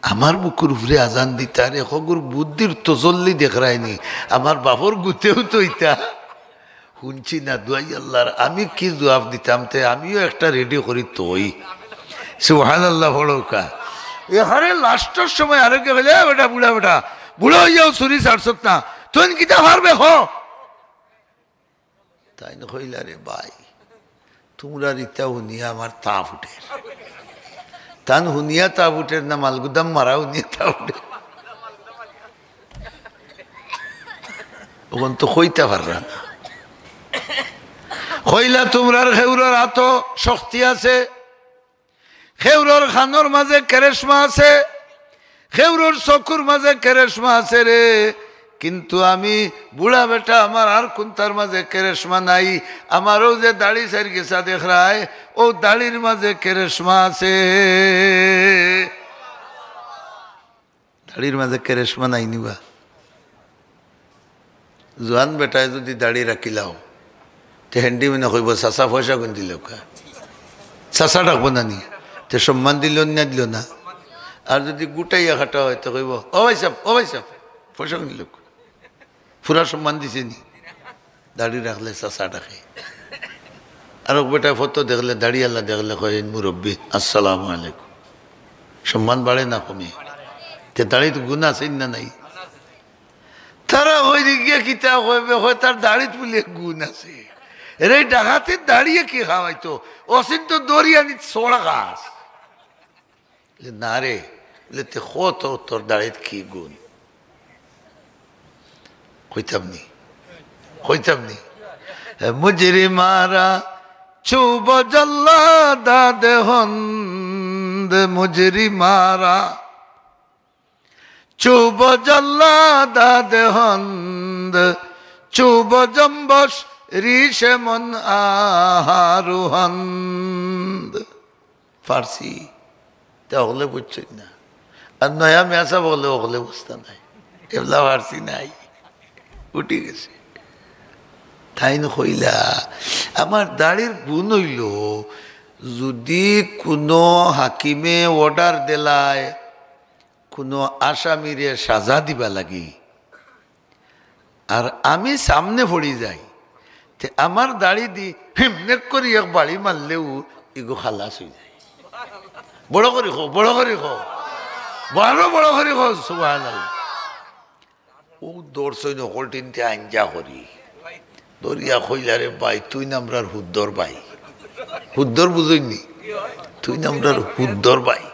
আমার বুকুর উপরে আজান দিতা রে, হগুর বুদ্ধির তজল্লি দেখরায়নি। আমার বাফর গুতেউ তো ইতা। হুনছি না, দুয়াই আল্লাহর, আমি কি জুয়াব দিতাম, তে আমিও একটা ready করি তই। সুবহানাল্লাহ পড়উক্কা। এখানে লাস্টর সময় আরোগে কইলে, "এ বেটা, বুড়া বেটা, বুড়া অইয়াও চুরি ছাড়ছত না, তুইন কিতা পারবে ক?" তাইন কইলা, "রে ভাই, তুমরার ইতা হুনিয়া আমার তাপ উঠের।" তান হুনিয়া তাপ উঠের না, মালগুদাম মারা হুনিয়া তাপ উঠের। অখন তো কইতা পাররা না। কইলা, তুমরার খেউরর আতো শক্তি আছে, খেউরর কানর মাঝে কেরেশমা আছে, খেউরর চকুর মাঝে কেরেশমা আছে রে, কিন্তু আমি বুড়া বেটা, আমার আর কুন্তার মাঝে কেরেশমা নাই। আমার অউ যে দাড়ি সাইর গেছা দেখরায়, অউ দাড়ির মাঝে কেরেশমা আছে। দাড়ির মাঝে কেরেশমা নাই নি বা? জোয়ান বেটায় যুদি দাড়ি রাখিলাও, তে handyman-এ কইবো, "চাচা, পয়সাগুন দিলাউক্কা।" চাচা ডাকবো না নি? তে সম্মান দিলো না, দিলো না? আর যুদি গুটাইয়া কাটা অয়, তে কইবো, "ও ভাইসাব, ও ভাইসাব, পয়সাগুন দিলাউক্কা।" পুরা সম্মান দিছে নি? দাড়ি রাখলে চাচা ডাকে। আর অউ বেটায় ফটো দেখলে, দাড়িআলা দেখলে কয়, "মুরব্বি, আসসালামু আলাইকুম।" সম্মান বাড়ে না কমে? তে দাড়িত গুণ আছে না নাই? তারা অউ দিকে কিতা কইবে, কয়, "তার দাড়িত বুলে গুণ আছে।" এরে, ডাকাতির দাড়িয়ে কি খাওয়াইতো? অচিন তো দরিয়ানিত ছড়া গাছ। বলে, "না রে।" বলে, "তে ক তো, তোর দাড়িত কি গুণ?" কইতাম নি, কইতাম নি। মুজরিমারা চুব জল্লাদাদ হন্দ, মুজরিমারা চুব জল্লাদাদ হন্দ, চুব জম্বশ রিশে মন আহারু হন্দ। ফার্সি, তে অকলে বুঝছইন না। আর নয়া মেয়াসাব অকলে, অকলে বুঝতা নায়, এবলা ফার্সি নাই, উঠি গেছে। তাইন কইলা, আমার দাড়ির গুণ অইলো, যুদি কুনু হাকিমে order দিলায় কুনু আসামিরে সাজা দিবা লাগি, আর আমি সামনে পড়ি যাই, তে আমার দাড়ি দি হিমনেক করি এক বাড়ি মারলেউ ইগু খালাস অই যায়। বড় করি কও, বড় করি কও, আরো বড় করি কও, সুবহানাল্লাহ। অউ ধরছইন হকলটিনতে আইঞ্জা করি। ধরিয়া কইলা, "রে ভাই, তুইন আমরার হুদ্দর ভাই।" হুদ্দর বুঝইন নি? "তুইন আমরার হুদ্দর ভাই।"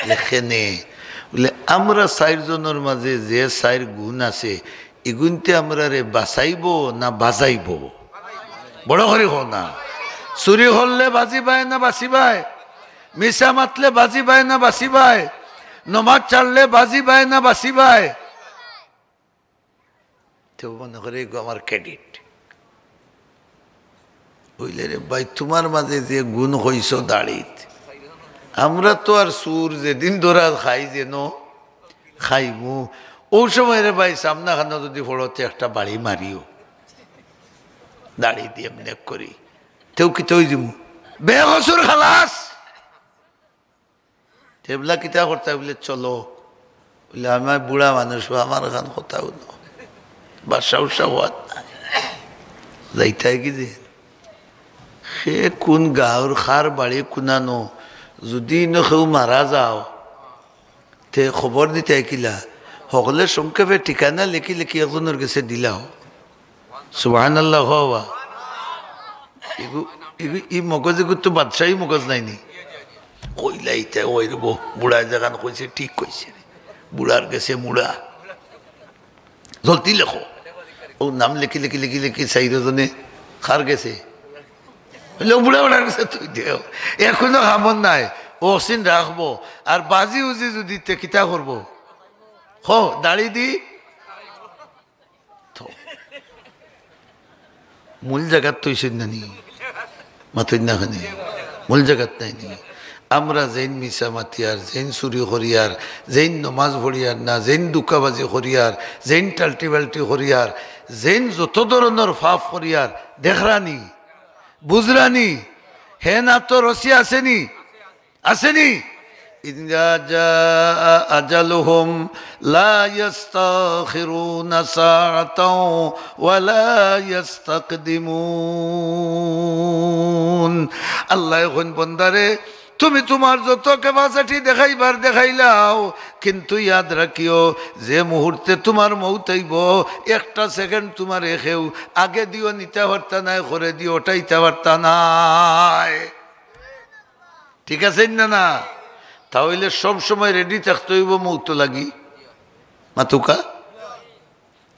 বলে, "কেনে?" বলে, "আমরা চাইর জনর মাঝে যে চাইর গুণ আছে, ইগুইন্তে আমরারে বাচাইবো না বাজাইবো?" বড় করি কও না। চুরি করলে বাচিবায় না বাচিবায়? মিছা মাতলে বাচিবায় না বাচিবায়? নমাজ ছাড়লে বাচিবায় না বাচিবায়? তেউ মনে করে, "এগু আমার credit।" কইলে, "রে ভাই, তুমার মাঝে যে গুণ কইছো দাড়িত, আমরা তো আর চুর, যেদিন ধরা খাই যেন খাইমু, অউ সময় রে ভাই সামনা খানো যুদি পড়ো তে একটা বাড়ি মারিও, দাড়ি দি এমনে করি, তেউ কিতা অই যিমু, বেকসুর খালাস।" তে এবলা কিতা করতা? বলে, "চলো।" বলে, "আমি বুড়া মানুষ, আমার অখান কথা হুনো, বাসা উসা হওয়ার নাই।" যাইতায় কি যে, সে কুন গাঁওর, কার বাড়ি কুনানো, যুদি ইনো কেউ মারা যাও, তে খবর দিতায় কিলা? হকলে সংক্ষেপে ঠিকানা লেখি লেখি একজনর গেছে দিলাও। সুবহানাল্লাহ কও বা। ইগু, ইগু, ই মগজ ইগু তো বাদশাহী মগজ নায় নি। কইলা ইতা অইরে বো, বুড়ায় যেখান কইছে ঠিক কইছে। বুড়ার গেছে মুড়া। জলদি লেখো। অউ নাম লেখি, লেখি, লেখি, লেখি চাইরো জনে কার গেছে? বলে, "অউ বুড়া বেটার গেছে থুই দেও। অখনো কামর নায়, অউ অচিন রাখবো। আর বাজি উজি যুদি তে কিতা করবো? কও, দাড়ি দি।" তো মূল জাগাত তো অইছে না নি? মাতইন না কেনে? মূল জাগাত নাই নি? আমরা যেইন মিছা মাতিয়ার, যেইন চুরি করিয়ার, যেইন নমাজ পড়িয়ার না, যেইন ধুকাবাজি করিয়ার, যেইন টাল্টি-বাল্টি করিয়ার, যেইন যত ধরনর পাপ করিয়ার, দেখরা নি? বুঝরা নি? হেন আতো রশি আছে নি? আছে নি? ইযা জাআ আজালুহুম লা ইয়াস্তাখিরুনা সাআতাও ওয়া লা ইয়াস্তাকদিমুন। আল্লায় কইন, "বন্দারে, তুমি তুমার যত capacity দেখাইবার দেখাইলাও, কিন্তু ইয়াদ রাখিও, যে মুহূর্তে তুমার মউত আইবো, একটা second তুমারে কেউ আগে দিও নিতা পারতা নায়, করে দিও উঠাইতা পারতা নায়।" ঠিক আছে না, না? তা অইলে সব সময় ready থাকতে অইবো মউত লাগি। মাতুক্কা?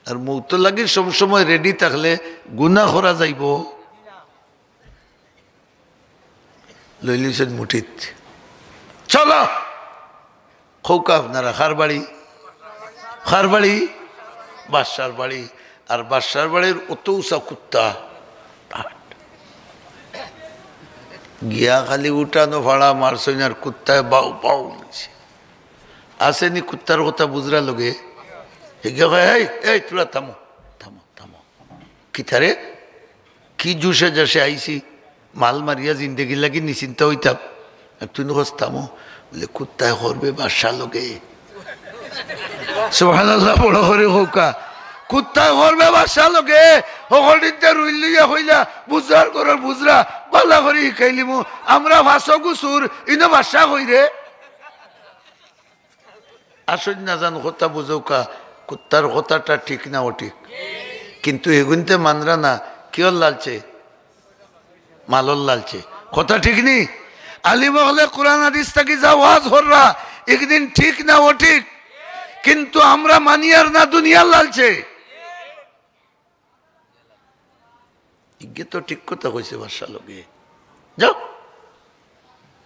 আর মৌতর লাগি সবসময় রেডি থাকলে গুনা করা যাইবো। লইলিছেন মুঠিত। চলো, কউক্কা আপনারা, কার বাড়ি? কার বাড়ি? বাদশার বাড়ি। আর বাদশার বাড়ির অত উঁচা কুত্তা। গিয়া খালি উঠানো ফাড়া মারছইন আর কুত্তায় বাউ বাউ নিছে। আছে নি কুত্তার কথা বুঝরা লগে? হে গিয়া কয়, "এই, এই, তোরা থামো, থামো, থামো।" "কিতারে? কি জোশে জাশে আইছি? মাল মারিয়া জিন্দেগির লাগি নিশ্চিন্তা অইতাম। আর তুই নু কস থামো।" বলে, "কুত্তায় করবে বাদশা লগে।" সুবহানাল্লাহ, বড় করি কউক্কা। "কুত্তায় করবে বাদশা লগে।" হকলটিনতে রুইল লইয়া কইলা, "বুঝরার ঘরর বুঝরা, বালা করি হিকাইলিমু। আমরা ফাঁসো গুসুর, ইনো বাদশা কইরে।" আসইন না জান কথা বুঝউক্কা, কুত্তার কথাটা ঠিক না অঠিক? কিন্তু এগুনতে মানরা না, কিওর লালচে? মালর লালচে। কথা ঠিক নি? আলিম অকলে কোরআন হাদিস থাকি যা ওয়াজ কররা, একদিন ঠিক না অঠিক? কিন্তু আমরা মানিয়ার না দুনিয়ার লালচে। ইগে তো ঠিক কথা কইছে বাদশা লগে। যাও,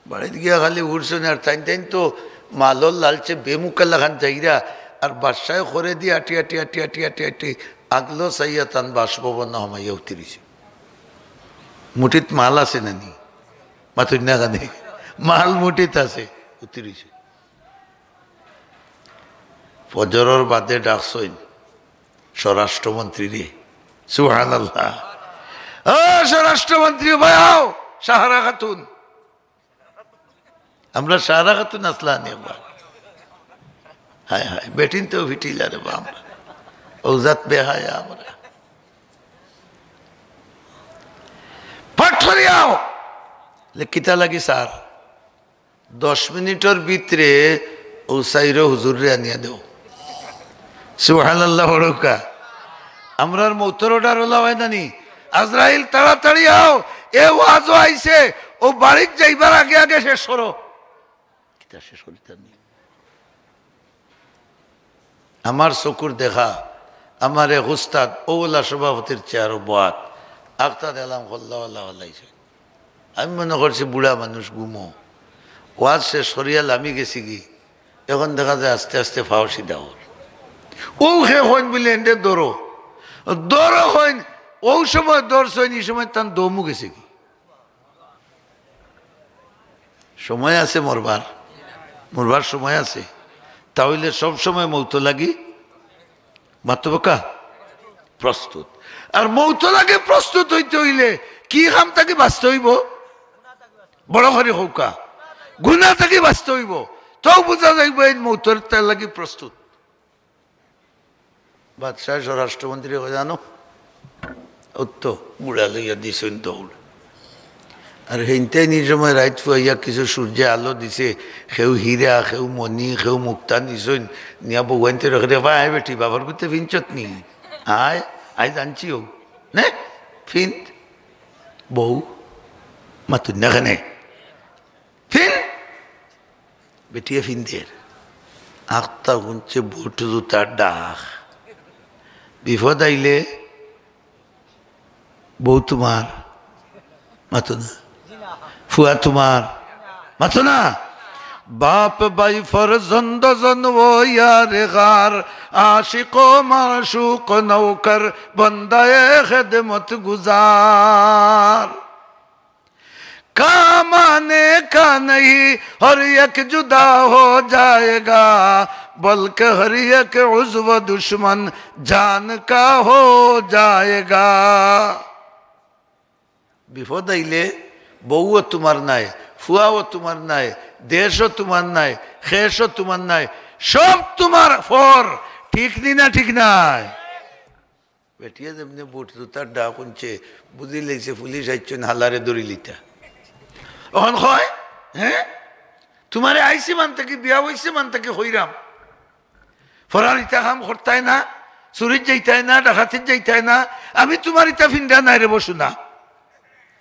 বাড়িত গিয়া খালি উঠছইন আর তাইন তাইন তো মালর লালচে বেমুখা লাখান যাইরা, আর বাদশায় করে দি আটি আটি আটি আটি আটি আটি আগলো চাইয়া তান বাসভবন হামাইয়া উতরিছে। মুঠিত মাল আছে না নি? মাতইন না কেনে? মাল মুঠিত আছে, উতরিছে। ফজরর বাদে ডাকছইন স্বরাষ্ট্রমন্ত্রীরে। সুবহানাল্লাহ। ও স্বরাষ্ট্রমন্ত্রী, ভাই আও, সাহারা খাতুন। আমরা সাহারা খাতুন আসলানি আমরা। হায় হায়, বেটিন তো ফিটিলা রে বাবা, ও জাত বেহায়া আমরা। ফট করি আও। লে, কিতা লাগি স্যার? দশ মিনিটর ভিতরে ও চাইরো হুজুররে আনিয়া দেও। সুবহানাল্লাহ পড়উক্কা। আমরার মউতর অর্ডার অলা অয় না নি? আজরাইল, তাড়াতাড়ি আও, এ ওয়াজও আইছে, ও বাড়িত যাইবার আগে আগে শেষ করো। কিতা শেষ করিতাম নি? আমার চকুর দেখা, আমার এক উস্তাদ অউলা সভাপতির চেয়ারো বওয়াত, আখতা দেখলাম কল্লা ওলা ওলাইছে। আমি মনে করছি বুড়া মানুষ ঘুমো। ওয়াজ শেষ করিয়া লামি গেছি গি, এখন দেখা যায় আস্তে আস্তে ফাও সিধা অর। ও হে কইন বুলে এন্ডে ধরো, ধরো কইন, ও সময় ধরছইন, ই সময় তান দমও গেছে গি। সময় আছে মরবার, মরবার সময় আছে। তা অইলে সব সময় মউত লাগি মাতবকা প্রস্তুত। আর মউত লাগি প্রস্তুত অইতে অইলে কি কাম থাকি বাঁচতে অইবো? বড় করি কউক্কা, গুনা থাকি বাঁচতে অইবো। তাও বুঝা যাইবো এই মউতর তার লাগি প্রস্তুত। বাদশায় স্বরাষ্ট্রমন্ত্রীরে কয়, "জানো, অউ তো বুড়া লইয়া দিছইন দৌড়।" আর হেইনতে নি সময় রাইত ফুয়াইয়া কিছু সূর্যে আলো দিছে, কেউ হীরা, কেউ মণি, কেউ মুক্তা নিছইন, নিয়া বউয়াইন্তে রাখে, "রে ভাই, আয় বেটি, বাবার গুতে ফিনছত নি? আয়, আয় জানছি অউ, নে, ফিন।" বউ, মাতুন না কেনে? ফিন। বেটিয়ে ফিন্দের। আখতা হুনছে বুট জুতার ডাক। বিপদ আইলে বউ তুমার, মাতো না। ফুয়া তুমার, মাতো না। বাপ ভাই ফরজন্দ জন ও ইয়ার গার, আশিক ও মাশুক নৌকর, বন্দায়ে খেদমত গুজার। کام آنے کا نہیں، ہر یک جدا ہو جائے گا، بلکہ ہر یک عضو دشمن جان کا ہو جائے گا۔ বিপদ আইলে বউও তুমার নায়, ফুয়াও তুমার নায়, দেশও তুমার নায়, খেশও তুমার নায়, সব তুমার ফর। ঠিক নি না? ঠিক নায়? বেটিয়ে যেমনে বুট জুতার ডাক হুনছে, বুঝি লাইছে পুলিশ আইছইন হালারে ধরিলিতা। অখন কয়, "হে, তুমারে আইছি মান থাকি, বিয়া অইছে মান থাকি কইরাম, ফরার ইতা কাম করতায় না, চুরিত যাইতায় না, ডাকাতিত যাইতায় না, আমি তুমার ইতা ফিন্দা নায় রে বসু না।"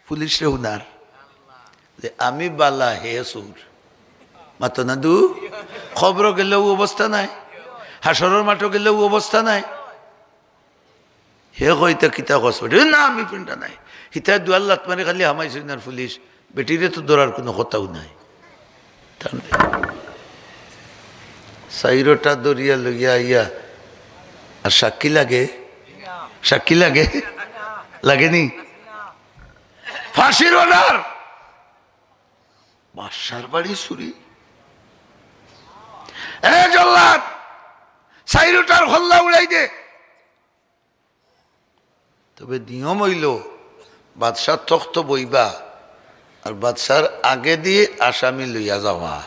পুলিশরে হুনার যে আমি বালা, হে চুর। মাতো না দু, কবরো গেলেও অবস্থা নায়, হাশরর মাঠো গেলেও অবস্থা নায়। হে কয়, "ইতা কিতা কস বেটি?" "না, আমি পিন্ডা নাই।" হিতায় দুয়ার লাত মারি খালি হামাইছইন আর পুলিশ, বেটিরে তো ধরার কুনু কথাউ নাই। তার নাই। চাইরোটা ধরিয়া লইয়া আইয়া, আর সাক্ষী লাগে? সাক্ষী লাগে? লাগেনি? ফাঁসির অর্ডার। বাদশার বাড়ি চুরি। এ জল্লাদ, চাইরোটার খল্লা উড়াই দে। তবে নিয়ম অইলো, বাদশার তখত বইবা, আর বাদশার আগেদি আসামি লইয়া যাওয়া।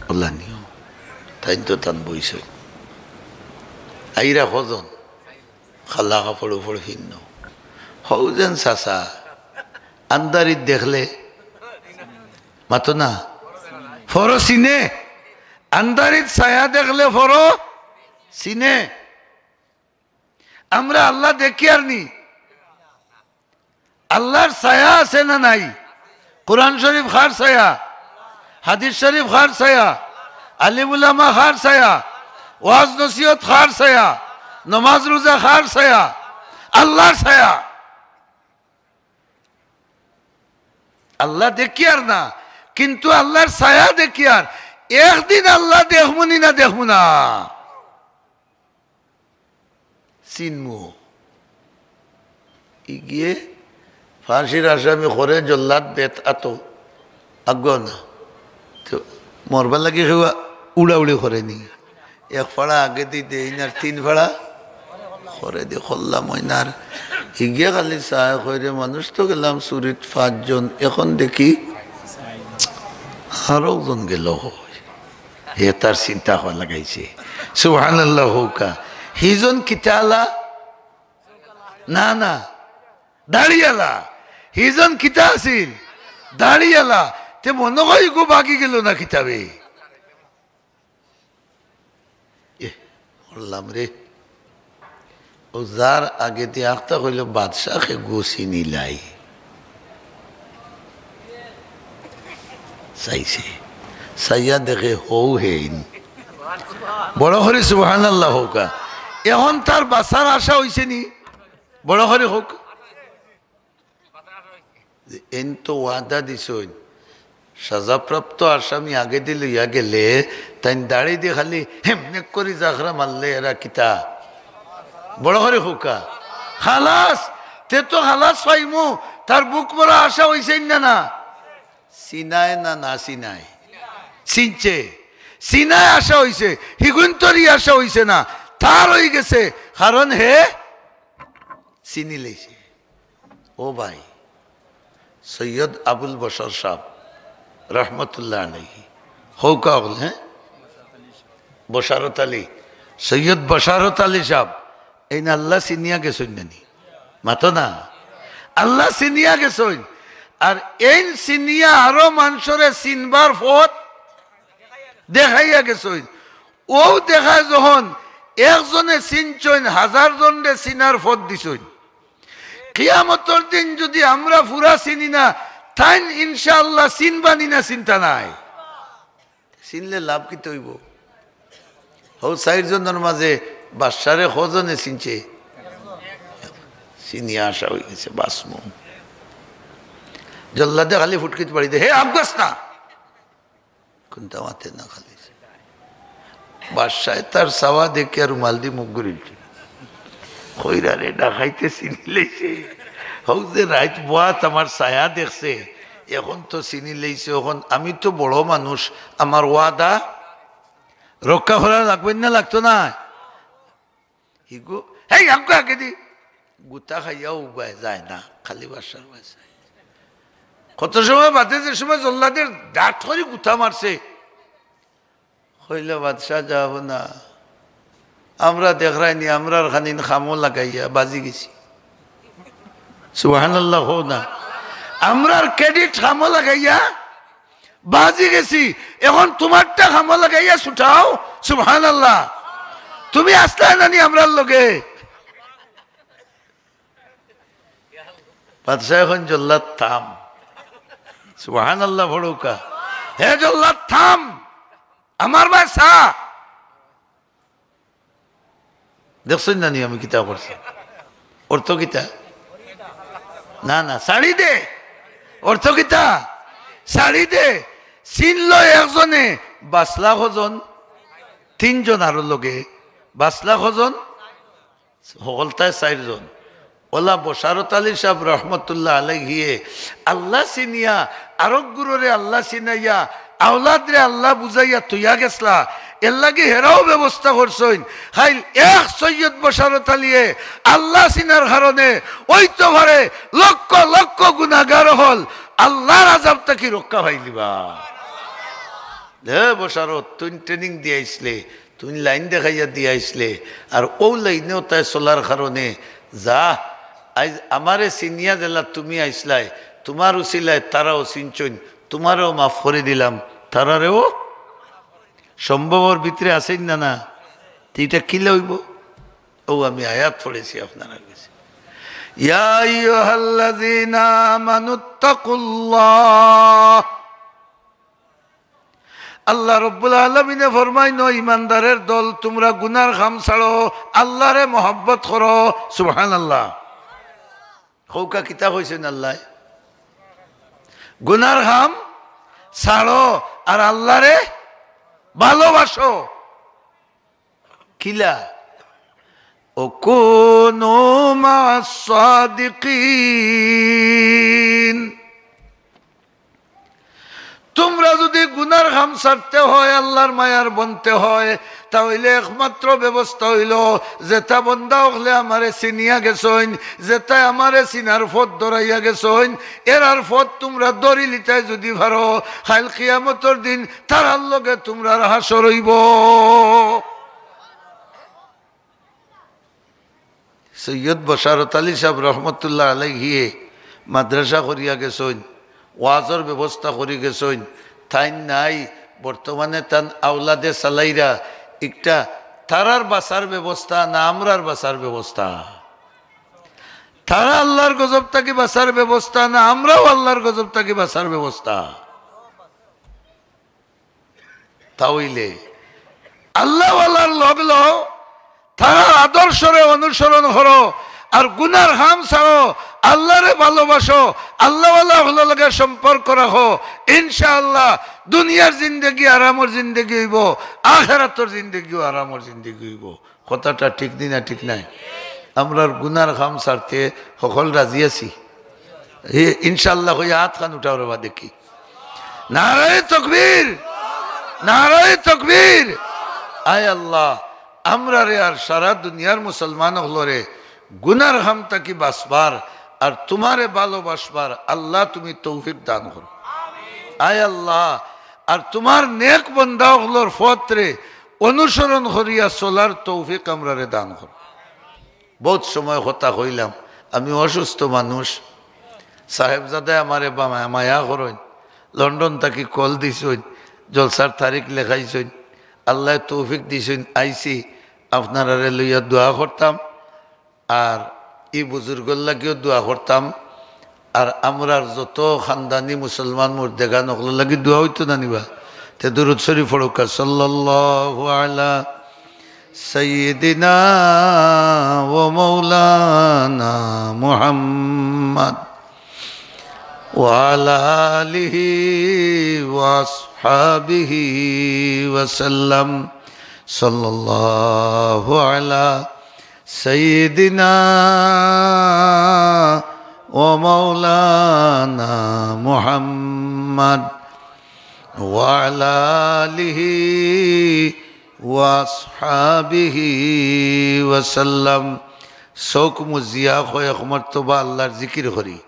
অলা নিয়ম। তাইন তো তান বইছইন। আইরা কয়জন? কালা কাপড় উপর ফিন্দ। হউ যেন চাচা, আন্দারিত দেখলে, মাতো না, ফরো চিনে। আন্দারিত ছায়া দেখলে ফরো চিনে। আমরা আল্লাহ দেখিয়ার নি? আল্লাহর ছায়া আছে না নাই? কোরআন শরীফ কার ছায়া? হাদিস শরীফ কার ছায়া? আলিম উলামা কার ছায়া? ওয়াজ নসিহত কার ছায়া? নমাজ রোজা কার ছায়া? আল্লাহর ছায়া। আল্লাহ দেখিয়ার না, কিন্তু আল্লাহর ছায়া দেখিয়ার। একদিন আল্লাহ দেখমুনি না দেখমু না? চিনমু। ইগিয়ে ফাঁসির আসামি করে জল্লাদ বেত আতো আগ্রহ না। তো মরবার লাগি কেউ উড়াউড়ি করেনি। এক ফাড়া আগেদি দেইন আর তিন ফাড়া করেদি করলাম ওই না। আর হিগিয়ে খালি চায় কইরে, "মানুষ তো গেলাম চুরিত পাঁচজন, এখন দেখি আরো জন গেল কই।" হে তার চিন্তা করা লাগাইছে। সুবহানাল্লাহ কউক্কা। হিজন কিতা আলা? না, না, দাড়িআলা। হিজন কিতা আছিল? দাড়িআলা। তে মনো কয় ইগু বাগি গেল না কিতাবে? এ, মরলাম রে। ও যার আগেদি আখতা কইল, "বাদশাকে গু চিনিলাই।" চাইছে, চাইয়া দেখে হউ হেইন। বড় করি সুবহানাল্লাহ কউক্কা। এখন তার বাঁচার আশা অইছে নি? বড় করি কউক্কা। যে এইন তো ওয়াদা দিছইন, সাজাপ্রাপ্ত আসামি আগেদি লইয়া গেলে তাইন দাড়িদি খালি হেমনেক করি জাখরা মারলে এরা কিতা? বড় করি কউক্কা। খালাস, তে তো খালাস পাইমু, তার বুক ভরা আশা অইছে না, না? চিনায় না, না চিনায়? চিনছে। চিনায় আশা অইছে, হিগুইন্তরি আশা অইছে না, তার অইগেছে, কারণ হে চিনিলাইছে। ও ভাই, সৈয়দ আবুল বশর সাব রহমতুল্লাহ আলাইহি, কউক্কা অকল, হ্যাঁ, বশারত আলী, সৈয়দ বশারত আলী সাব, এইন আল্লাহ চিনিয়া গেছইন না নি? মাতো না, আল্লাহ চিনিয়া গেছইন। আর এইন চিনিয়া আরো মানষরে চিনবার পথ দেখাইয়া গেছইন। অউ দেখায় যখন একজনে চিনছইন, হাজার জনরে চিনার পথ দিছইন। কিয়ামতর দিন যুদি আমরা পুরা চিনি না, তাইন ইনশাআল্লাহ চিনবা নি না, চিন্তা নাই। চিনলে লাভ কিতা অইবো? হউ চাইর জনর মাঝে বাদশারে কয়জনে চিনছে? চিনিয়া আশা অইগেছে, বাঁচমু। জল্লাদে খালি ফুটকিত বাড়ি দে, "হে, আফগাস না।" কুন্তা মাতে না খালি। বাদশায় তার চাওয়া দেখিয়া রুমালদি মুখ ঘুরিলছে। কইরা রে, ডাকাইতে চিনিলাইছে। হউ যে রাইত বওয়াত আমার ছায়া দেখছে, এখন তো চিনিলাইছে, এখন আমি তো বড় মানুষ, আমার ওয়াদা রক্ষা করা লাগবো না, লাগতো না? হিগু, হেই, আগ্গু আগেদি। গুতা খাইয়াও উবায় যায় না, খালি বাদশার বায় চায়। কত সময় বাদে যে সময় জল্লাদে ডাট করি গুতা মারছে, কইলা, "বাদশা যাও না, আমরা দেখরায় নি, আমরার খানিন কামো লাগাইয়া বাজি গেছি।" সুবহানাল্লাহ কও না। আমরার ক্রেডিট কামো লাগাইয়া বাজি গেছি, এখন তুমারটা কামো লাগাইয়া ছুটাও। সুবহানাল্লাহ। তুমি আছলায় না নি আমরার লগে? বাদশা এখন জল্লাদ থাম। সুবহানাল্লাহ পড়উক্কা। হে জল্লাদ থাম, আমার বায় চা। দেখছইন না নি আমি কিতা করছি? অর্থ কিতা? না, না, ছাড়ি দে। অর্থ কিতা? ছাড়ি দে। চিনল একজনে, বাচলা কজন? তিনজন আরো লগে। বাচলা কজন? হকলতায় চাইরজন। অলা বশারত আলী সাব রহমতুল্লাহ আলাইহিয়ে আল্লাহ চিনিয়া, আরক গুরুরে আল্লাহ চিনাইয়া, আওলাদরে আল্লাহ বুঝাইয়া থইয়া গেছলা। এরলাগি হেরাও ব্যবস্থা করছইন। খাইল এক সৈয়দ বশারত আলীয়ে আল্লাহ চিনার কারণে অইতো পারে লক্ষ লক্ষ গুনাগার অকল আল্লাহর আযাব থাকি রক্ষা পাইলিবা। হে বশারত, তুইন training দিয়া আইছলে, তুইন line দেখাইয়া দিয়া আইছলে, আর অউ line-এ অতায় চলার কারণে যা, আইজ আমারে চিনিয়া যেলা তুমি আইছলায়, তুমার উছিলায় তারাও চিনছইন, তুমারেও মাফ করি দিলাম, তারারেও। সম্ভবর ভিতরে আছইন না, না? তে ইটা কিলা অইবো? অউ আমি আয়াত পড়ছি আপনারার গেছে, ইয়া আইয়ুহাল্লাযীনা আমানুত্তাকুল্লাহ। আল্লাহ রব্বুল আলামিনে ফরমাইন, "ও ইমানদারের দল, তুমরা গুনার কাম ছাড়ো, আল্লাহরে মহব্বত করো।" সুবহানাল্লাহ। কউক্কা কিতা কইছইন আল্লায়? গুনার কাম ছাড়ো আর আল্লাহরে ভালোবাসো। কিলা? وكونوا مع الصادقين। তুমরা যুদি গুনার কাম ছাড়তে হয়, আল্লাহর মায়ার বনতে হয়, তা অইলে একমাত্র ব্যবস্থা অইলো, যেতা বন্দা অকলে আমারে চিনিয়া গেছইন, যেতায় আমারে চিনার পথ ধরাইয়া গেছইন, এরার পথ তুমরা ধরিলিতায় যুদি পারো, কাইল কিয়ামতর দিন তারার লগে তুমরার হাশর অইবো। সৈয়দ বশারত আলী সাব রহমতুল্লাহ আলাইহিয়ে মাদ্রাসা করিয়া গেছইন, ওয়াজর ব্যবস্থা করি গেছইন, তাইন নাই, বর্তমানে তান আওলাদে চালাইরা। একটা তারার বাঁচার ব্যবস্থা না আমরার বাঁচার ব্যবস্থা? তারা আল্লাহর গজব থাকি বাঁচার ব্যবস্থা না আমরাও আল্লাহর গজব থাকি বাঁচার ব্যবস্থা? তা অইলে আল্লাহওয়ালার লগ লও, তারার আদর্শরে অনুসরণ করো, আর গুনার কাম ছাড়ো, আল্লাহরে ভালোবাসো, আল্লাহওয়ালা অকলর লগে সম্পর্ক রাখো। ইনশাআল্লাহ দুনিয়ার জিন্দেগি আরামর জিন্দেগি অইবো, আখেরাতর জিন্দেগিও আরামর জিন্দেগি অইবো। কথাটা ঠিক নি না ঠিক নায়? আমরার গুনার কাম ছাড়তে হকল রাজি আছি? হে, ইনশাআল্লাহ কইয়া আতখান উঠাও রেবা দেখি। নারায়ে তকবীর, নারায়ে তকবীর। আয় আল্লাহ, আমরারে আর সারা দুনিয়ার মুসলমান অকলরে গুনার কাম থাকি বাঁচবার আর তুমারে ভালোবাসবার আল্লাহ তুমি তৌফিক দান করো। আয় আল্লাহ, আর তুমার নেক বন্দা অকলর পথরে অনুসরণ করিয়া চলার তৌফিক আমরারে দান করো। বউত সময় কথা কইলাম, আমি অসুস্থ মানুষ। সাহেবজাদায় আমারে বা মায়া, মায়া করইন, লন্ডন থাকি call দিছইন, জলসার তারিখ লেখাইছইন, আল্লায় তৌফিক দিছইন, আইছি আপনারারে লইয়া দোয়া করতাম। আর ই বুজুর্গর লাগিও দোয়া করতাম। আর আমরার যত খানদানি মুসলমান মুর্দেগান অকলর লাগি দোয়া অইতো না নি বা? তে দুরুদ শরিফ পড়উক্কা, সাল্লাল্লাহু আলা সাইয়্যিদিনা ওয়া মাওলানা মুহাম্মাদ ওয়া আলা আলিহি ওয়া আসহাবিহি ওয়া সাল্লাম। সাল্লাল্লাহু আলা সাইয়্যিদিনা ওয়া মাওলানা মুহাম্মাদ ওয়া আলা আলিহি ওয়া আসহাবিহি ওয়া সাল্লাম। চউখ মুজিয়া কয়েক মর্তবা আল্লাহর জিকির করি,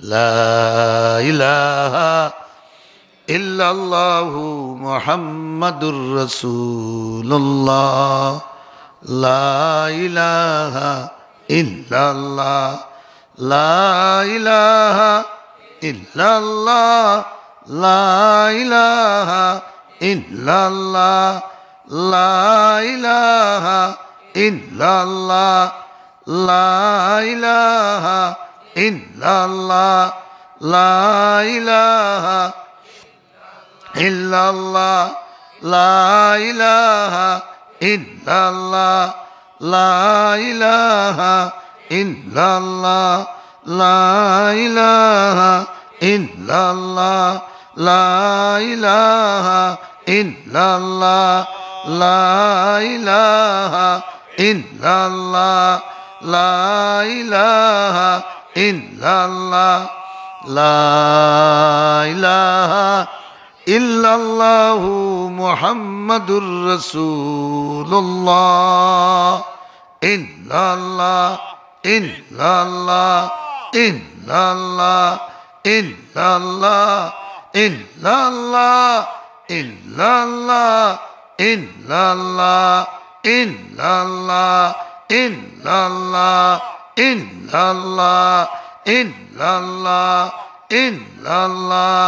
লা ইলাহা ইল্লাল্লাহু মুহাম্মাদুর রাসূলুল্লাহ। লা ইলাহা ইল্লাল্লাহ, লা ইলাহা ইল্লাল্লাহ, লা ইলাহা ইল্লাল্লাহ, লা ইলাহা ইল্লাল্লাহ, লা ইলাহা ইল্লাল্লাহ, লা ইলাহা ইল্লাল্লাহ, লা ইলাহা ইল্লাল্লাহ, লা ইলাহা إلا الله، لا إله إلا الله، لا إله إلا الله، لا إله إلا الله، لا إله إلا الله، لا إله إلا الله محمد رسول الله. إلا الله، إلا الله، إلا الله، إلا الله، إلا الله، إلا الله، إلا الله، إلا الله، إلا الله، إلا الله، إلا الله، إلا الله،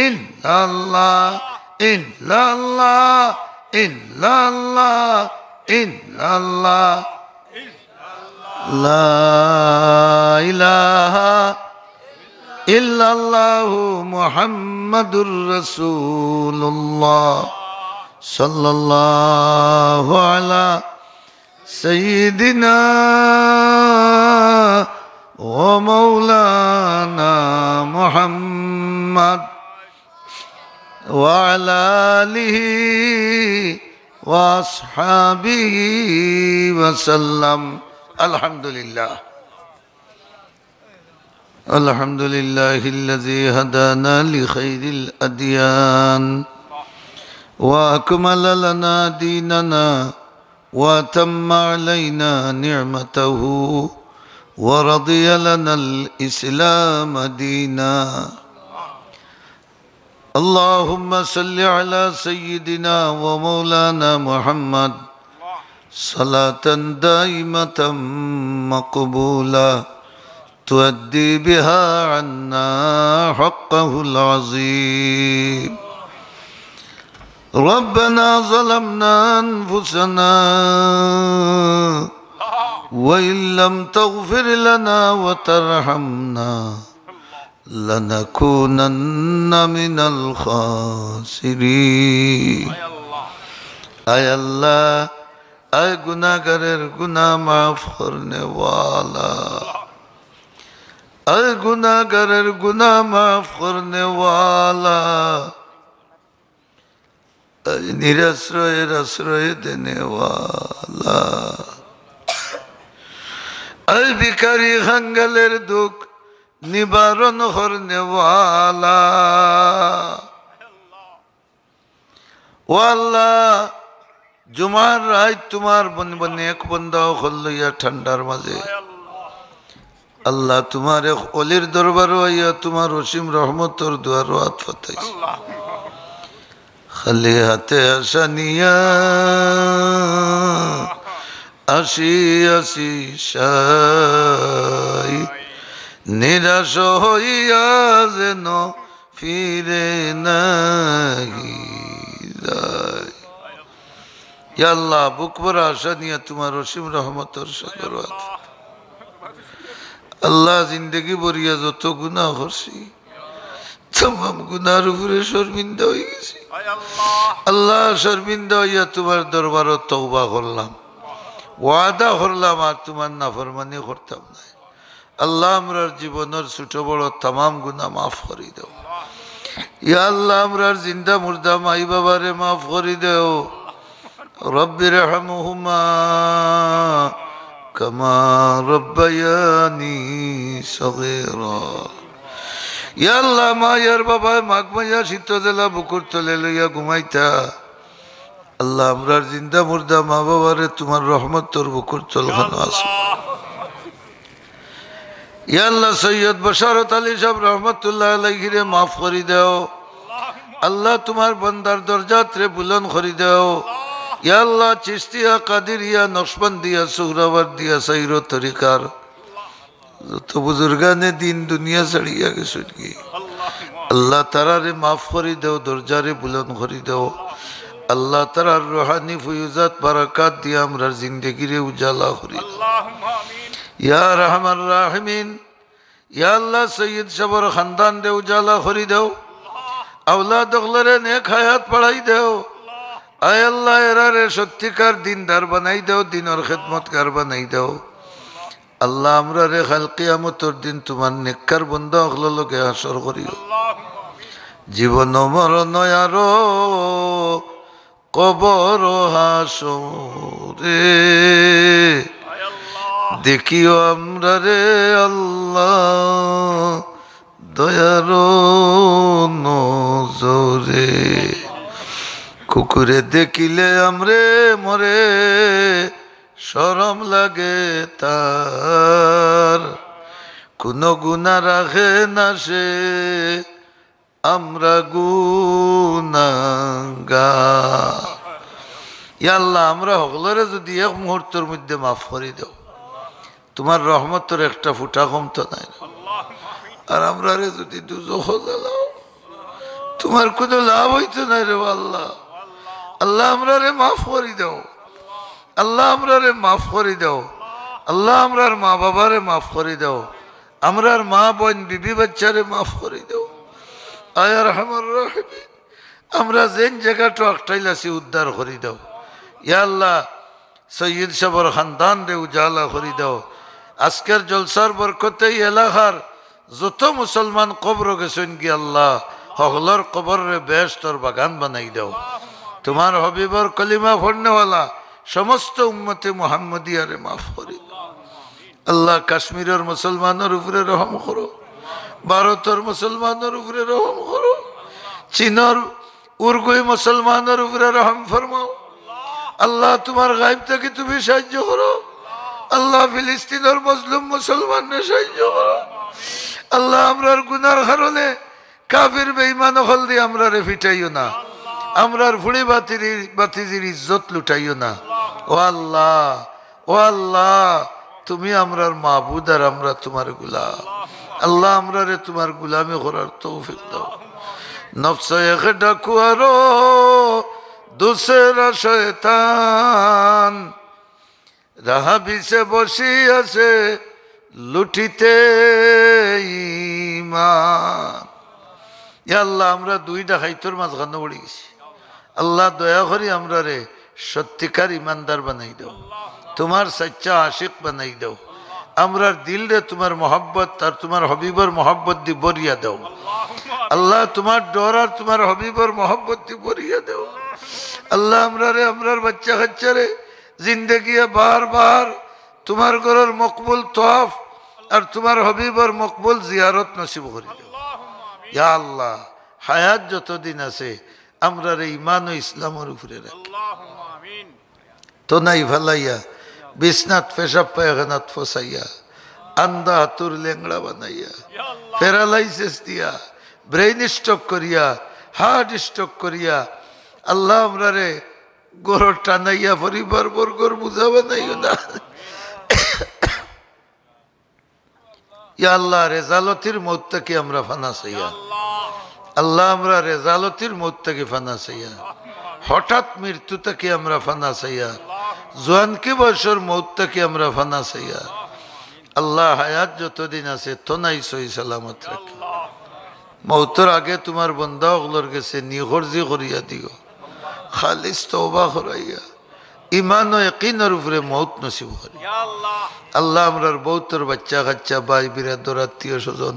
إلا الله، إلا الله، إلا الله، إلا الله. لا إله إلا الله محمد رسول الله. صلى الله على سيدنا ومولانا محمد وعلى آله وأصحابه وسلم. الحمد لله. الحمد لله الذي هدانا لخير الأديان وأكمل لنا ديننا وأتم علينا نعمته ورضي لنا الإسلام دينا. اللهم صل على سيدنا ومولانا محمد صلاة دائمة مقبولة تؤدي بها عنا حقه العظيم. ربنا ظلمنا أنفسنا وإن لم تغفر لنا وترحمنا لنكونن من الخاسرين. আয় আল্লাহ, আয় গুনাহগারের গুনাহ মাফ করনে ওয়ালা, আয় গুনাহগারের গুনাহ মাফ করনে ওয়ালা, আয় নিরাশ্রয়ের আশ্রয় দেনেওয়ালা, আয় ভিখারি খাঙ্গালের দুঃখ নিবারণ করনেওয়ালা। ও আল্লাহ, জুমার রাইত তুমার বন-, বন-, এক বন্দা অকল লইয়া ঠান্ডার মাঝে। আল্লাহ, তুমার এক অলির দরবারো আইয়া তুমার অসীম রহমতর দুয়ারো আত পাতাইছি। খালি হাতে আশা নিয়া আসি আসি সাই, নিরাশ হইয়া যেন ফিরে নাহি যাই। ইয়া আল্লাহ, বুক ভরা আশা নিয়া তুমার অসীম রহমতর সাগর আত। আল্লাহ, জিন্দেগি ভরিয়া যত গুনাহ করছি, তামাম গুনার উপরে শর্মিন্দা হয়ে গেছি। আল্লাহ, শর্মিন্দা হইয়া তুমার দরবারো তওবা করলাম, ওয়াদা করলাম আর তুমার নাফরমানি করতাম না। আল্লাহ, আমরার জীবনর ছোট বড় তামাম গুনাহ মাফ করি দেও। ইয়া আল্লাহ, আমরার জিন্দা মুর্দা মাই বাবারে মাফ করি দেও। رب ارحمهما كما ربياني صغيرا। ইয়া আল্লাহ, মাই আর বাবায় মাঘ মাইয়া শীত জেলা বুকুর তলে লইয়া ঘুমাইতা। আল্লাহ, আমরার জিন্দা মুর্দা মা বাবারে তুমার রহমতর বুকুর তলখানো আছে। ইয়া আল্লাহ, সৈয়দ বশারত আলী সাহেব রহমতুল্লাহ আলাইহিরে মাফ করি দেও। আল্লাহ, তুমার বন্দার দরজাতরে বুলন্দ করি দেও। ইয়া আল্লাহ, চিশতিয়া, কাদিরিয়া, নকশবন্দিয়া, সুহরাওয়ার্দিয়া, সাইরো তরিকার যত বুজুর্গানে দিন দুনিয়া ছাড়িয়া গেছইন গি, আল্লাহ, তারারে মাফ করি দেও, দরজারে বুলন্দ করি দেও। আল্লাহ, তারার রুহানি ফয়ুজাত বারাকাত দিয়া আমরার জিন্দেগিরে উজালা করি দেও। ইয়া আরহামার রাহিমিন, ইয়া আল্লাহ, সৈয়দ সাবর খানদানরে উজালা করি দেও। আওলাদ অকলরে নেক হায়াত বাড়াই দেও। আয় আল্লাহ, এরারে সত্যিকার দিনদার বানাই দেও, দিনর খেদমতগার বানাই দেও। আল্লাহ, আমরারে কাল কিয়ামতর দিন তুমার নেককার বন্দা অকলর লগে হাশর করিও। জীবন মরণ আরো কবর হাশরে দেখিও আমরারে আল্লাহ দয়ার নজরে। কুকুরে দেখিলে আমরে মরে শরম লাগে তার, কোনো গুনা রাখে না সে, আমরা গুনাগার। ইয়া আল্লাহ, আমরা হকলরে যুদি এক মুহূর্তর মধ্যে মাফ করি দেও, তুমার রহমতর একটা ফুটা কমতো নায়। আর আমরারে যুদি দুজখো জ্বালাও, তুমার কোনো লাভ অইতো নায় রে আল্লাহ। আল্লাহ, আমরারে মাফ করি দেও। আল্লাহ, আমরারে মাফ করি দেও। আল্লাহ, আমরার মা বাবারে মাফ করি দেও। আমরার মা বইন বিবি বাচ্চারে মাফ করি দেও। আয় আরহামার রাহিমিন, আমরা যেন জাগাত আটকাইল আছি উদ্ধার করি দেও। ইয়া আল্লাহ, সৈয়দ সাবর খানদানরে উজালা করি দেও। আজকের জলসার বরকতে ই এলাকার যত মুসলমান কবরো গেছইন গি আল্লাহ, হকলর কবররে বেহেশতর বাগান বানাই দেও। তুমার হাবিবর কলিমা পড়নেওয়ালা সমস্ত উম্মতে মুহাম্মদিয়ারে মাফ করি দেও। আল্লাহ, কাশ্মীরর মুসলমানর উপরে রহম করো, ভারতর মুসলমানর উপরে রহম করো, চীনর উরগুই মুসলমানর উপরে রহম ফরমাও। আল্লাহ, তুমার গাইব থাকি তুমি সাহায্য করো। আল্লাহ, ফিলিস্তিনর মজলুম মুসলমানরে সাহায্য করো। আল্লাহ, আমরার গুনার কারণে কাফির বেঈমান অকলদি আমরারে ফিটাইও না। আমরার ফুড়ি বাতিরি-, বাতিজির ইজ্জত লুটাইও না। ও আল্লাহ, ও আল্লাহ, তুমি আমরার মাবুদ আর আমরা তুমার গুলাম। আল্লাহ, আমরারে তুমার গুলামি করার তৌফিক দেও। নফস এক ডাকুয়ারো দুসরা শয়তান, রাহাবিসে বসি আছে লুটিতে ইমান। ইয়া আল্লাহ, আমরা দুই ডাকাইতর মাঝখানো পড়ি গেছি। আল্লাহ, দয়া করি আমরারে সত্যিকার ইমানদার বানাই দেও, তুমার সাচ্চা আশিক বানাই দেও। আমরার দিলরে তুমার মহব্বত আর তুমার হাবিবর মহব্বত দি ভরিয়া দেও। আল্লাহ, তুমার ডর আর তুমার হাবিবর মহব্বত দি ভরিয়া দেও। আল্লাহ, আমরারে, আমরার বাচ্চা কাচ্চারে জিন্দেগিয়ে বারবার তুমার ঘরর মকবুল তওয়াফ আর তুমার হাবিবর মকবুল জিয়ারত নসিব করি দেও। ইয়া আল্লাহ, হায়াত যতদিন আছে, আমরারে ইমান ও ইসলামর উপরে রাখি। তনাই ফালাইয়া, বিছনাত পেশাব পায়খানাত ফসাইয়া, আন্দা হাতুর লেংড়া বানাইয়া, প্যারালাইসিস দিয়া, ব্রেইন স্ট্রোক করিয়া, হার্ট স্ট্রোক করিয়া, আল্লাহ, আমরারে ঘরো টানাইয়া পরিবার বর্গর বুঝা বানাইও না। ইয়া আল্লাহ, রেজালতির মউত থাকি আমরা ফানা চাইয়া। আল্লাহ, আমরা রেজালতির মউত থাকি ফানা চাইয়া। হঠাৎ মৃত্যু থাকি আমরা ফানা চাইয়া। জোয়ানকি বয়সর মউত থাকি আমরা ফানা চাইয়া। আল্লাহ, হায়াত যতদিন আছে, তনাই সহি সালামত রাখি। মউতর আগে তুমার বন্দা অকলর গেছে নিখরজি করিয়া দিও, খালিস তওবা করাইয়া, ইমান ও ইয়াকিনর উপরে মউত নসিব করি। আল্লাহ, আমরার বউতর বাচ্চা কাচ্চা, ভাই বিরাদর, আত্মীয় স্বজন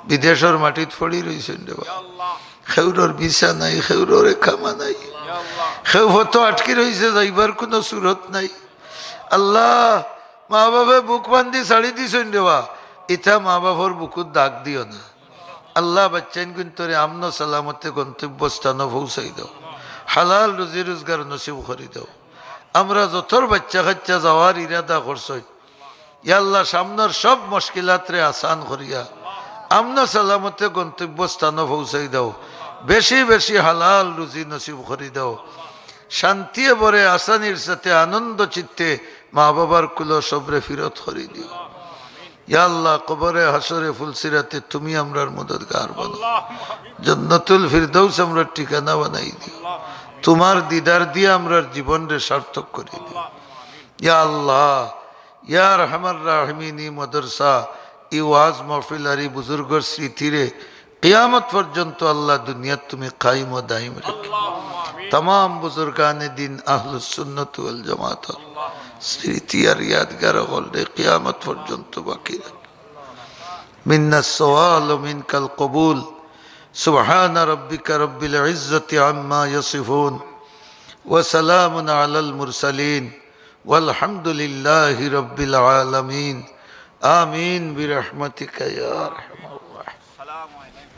বিদেশর মাটিত পড়ি রইছইন রে বা। কেউরর ভিসা নাই, কেউরর একামা নাই, কেউ পথো আটকি রইছে, যাইবার কুনু সুরত নাই। আল্লাহ, মা বাপে বুক বান্ধি ছাড়ি দিছইন রে বা, ইতা মা বাপর বুকুত দাগ দিও না। আল্লাহ, বাচ্চাইনগুইন্তরে আমন সালামতে গন্তব্য স্থানো পৌঁছাই দেও, হালাল রুজি রোজগার নসিব করি দেও। আমরা যতর বাচ্চা কাচ্চা যাওয়ার ইরাদা করছইন, ইয়া আল্লাহ, সামনর সব মুশকিলাতরে আসান করিয়া আমন সালামতে গন্তব্য স্থানো পৌঁছাই দেও। বেশি বেশি হালাল রুজি নসিব করি দেও। শান্তিয়ে ভরে আসানির সাথে আনন্দ চিত্তে মা বাবার কুলো সবরে ফিরত করি দিও। ইয়া আল্লাহ, কবরে হাশরে ফুলসিরাতে তুমি আমরার মদদগার বানাও। জান্নাতুল ফিরদাউস আমরার ঠিকানা বানাই দিও। তুমার দিদার দিয়া আমরার জীবনরে সার্থক করি দিও। ইয়া আল্লাহ, ইয়া আরহামার রাহিমিন, ই মাদ্রাসা, ই ওয়াজ মাহফিল আর ই বুজুর্গর স্মৃতিরে কিয়ামত পর্যন্ত আল্লাহ দুনিয়াত তুমি কায়েম ও দায়েম রাখো। তামাম বুজুর্গানে দিন আহলুস সুন্নাত ওয়াল জামাতর স্মৃতি আর ইয়াদগার অকলরে কিয়ামত পর্যন্ত বাকি রাখ। منا السؤال ومنك القبول. سبحان ربك رب العزة عما يصفون. وسلام على المرسلين. والحمد لله رب العالمين. آمين برحمتك يا أرحم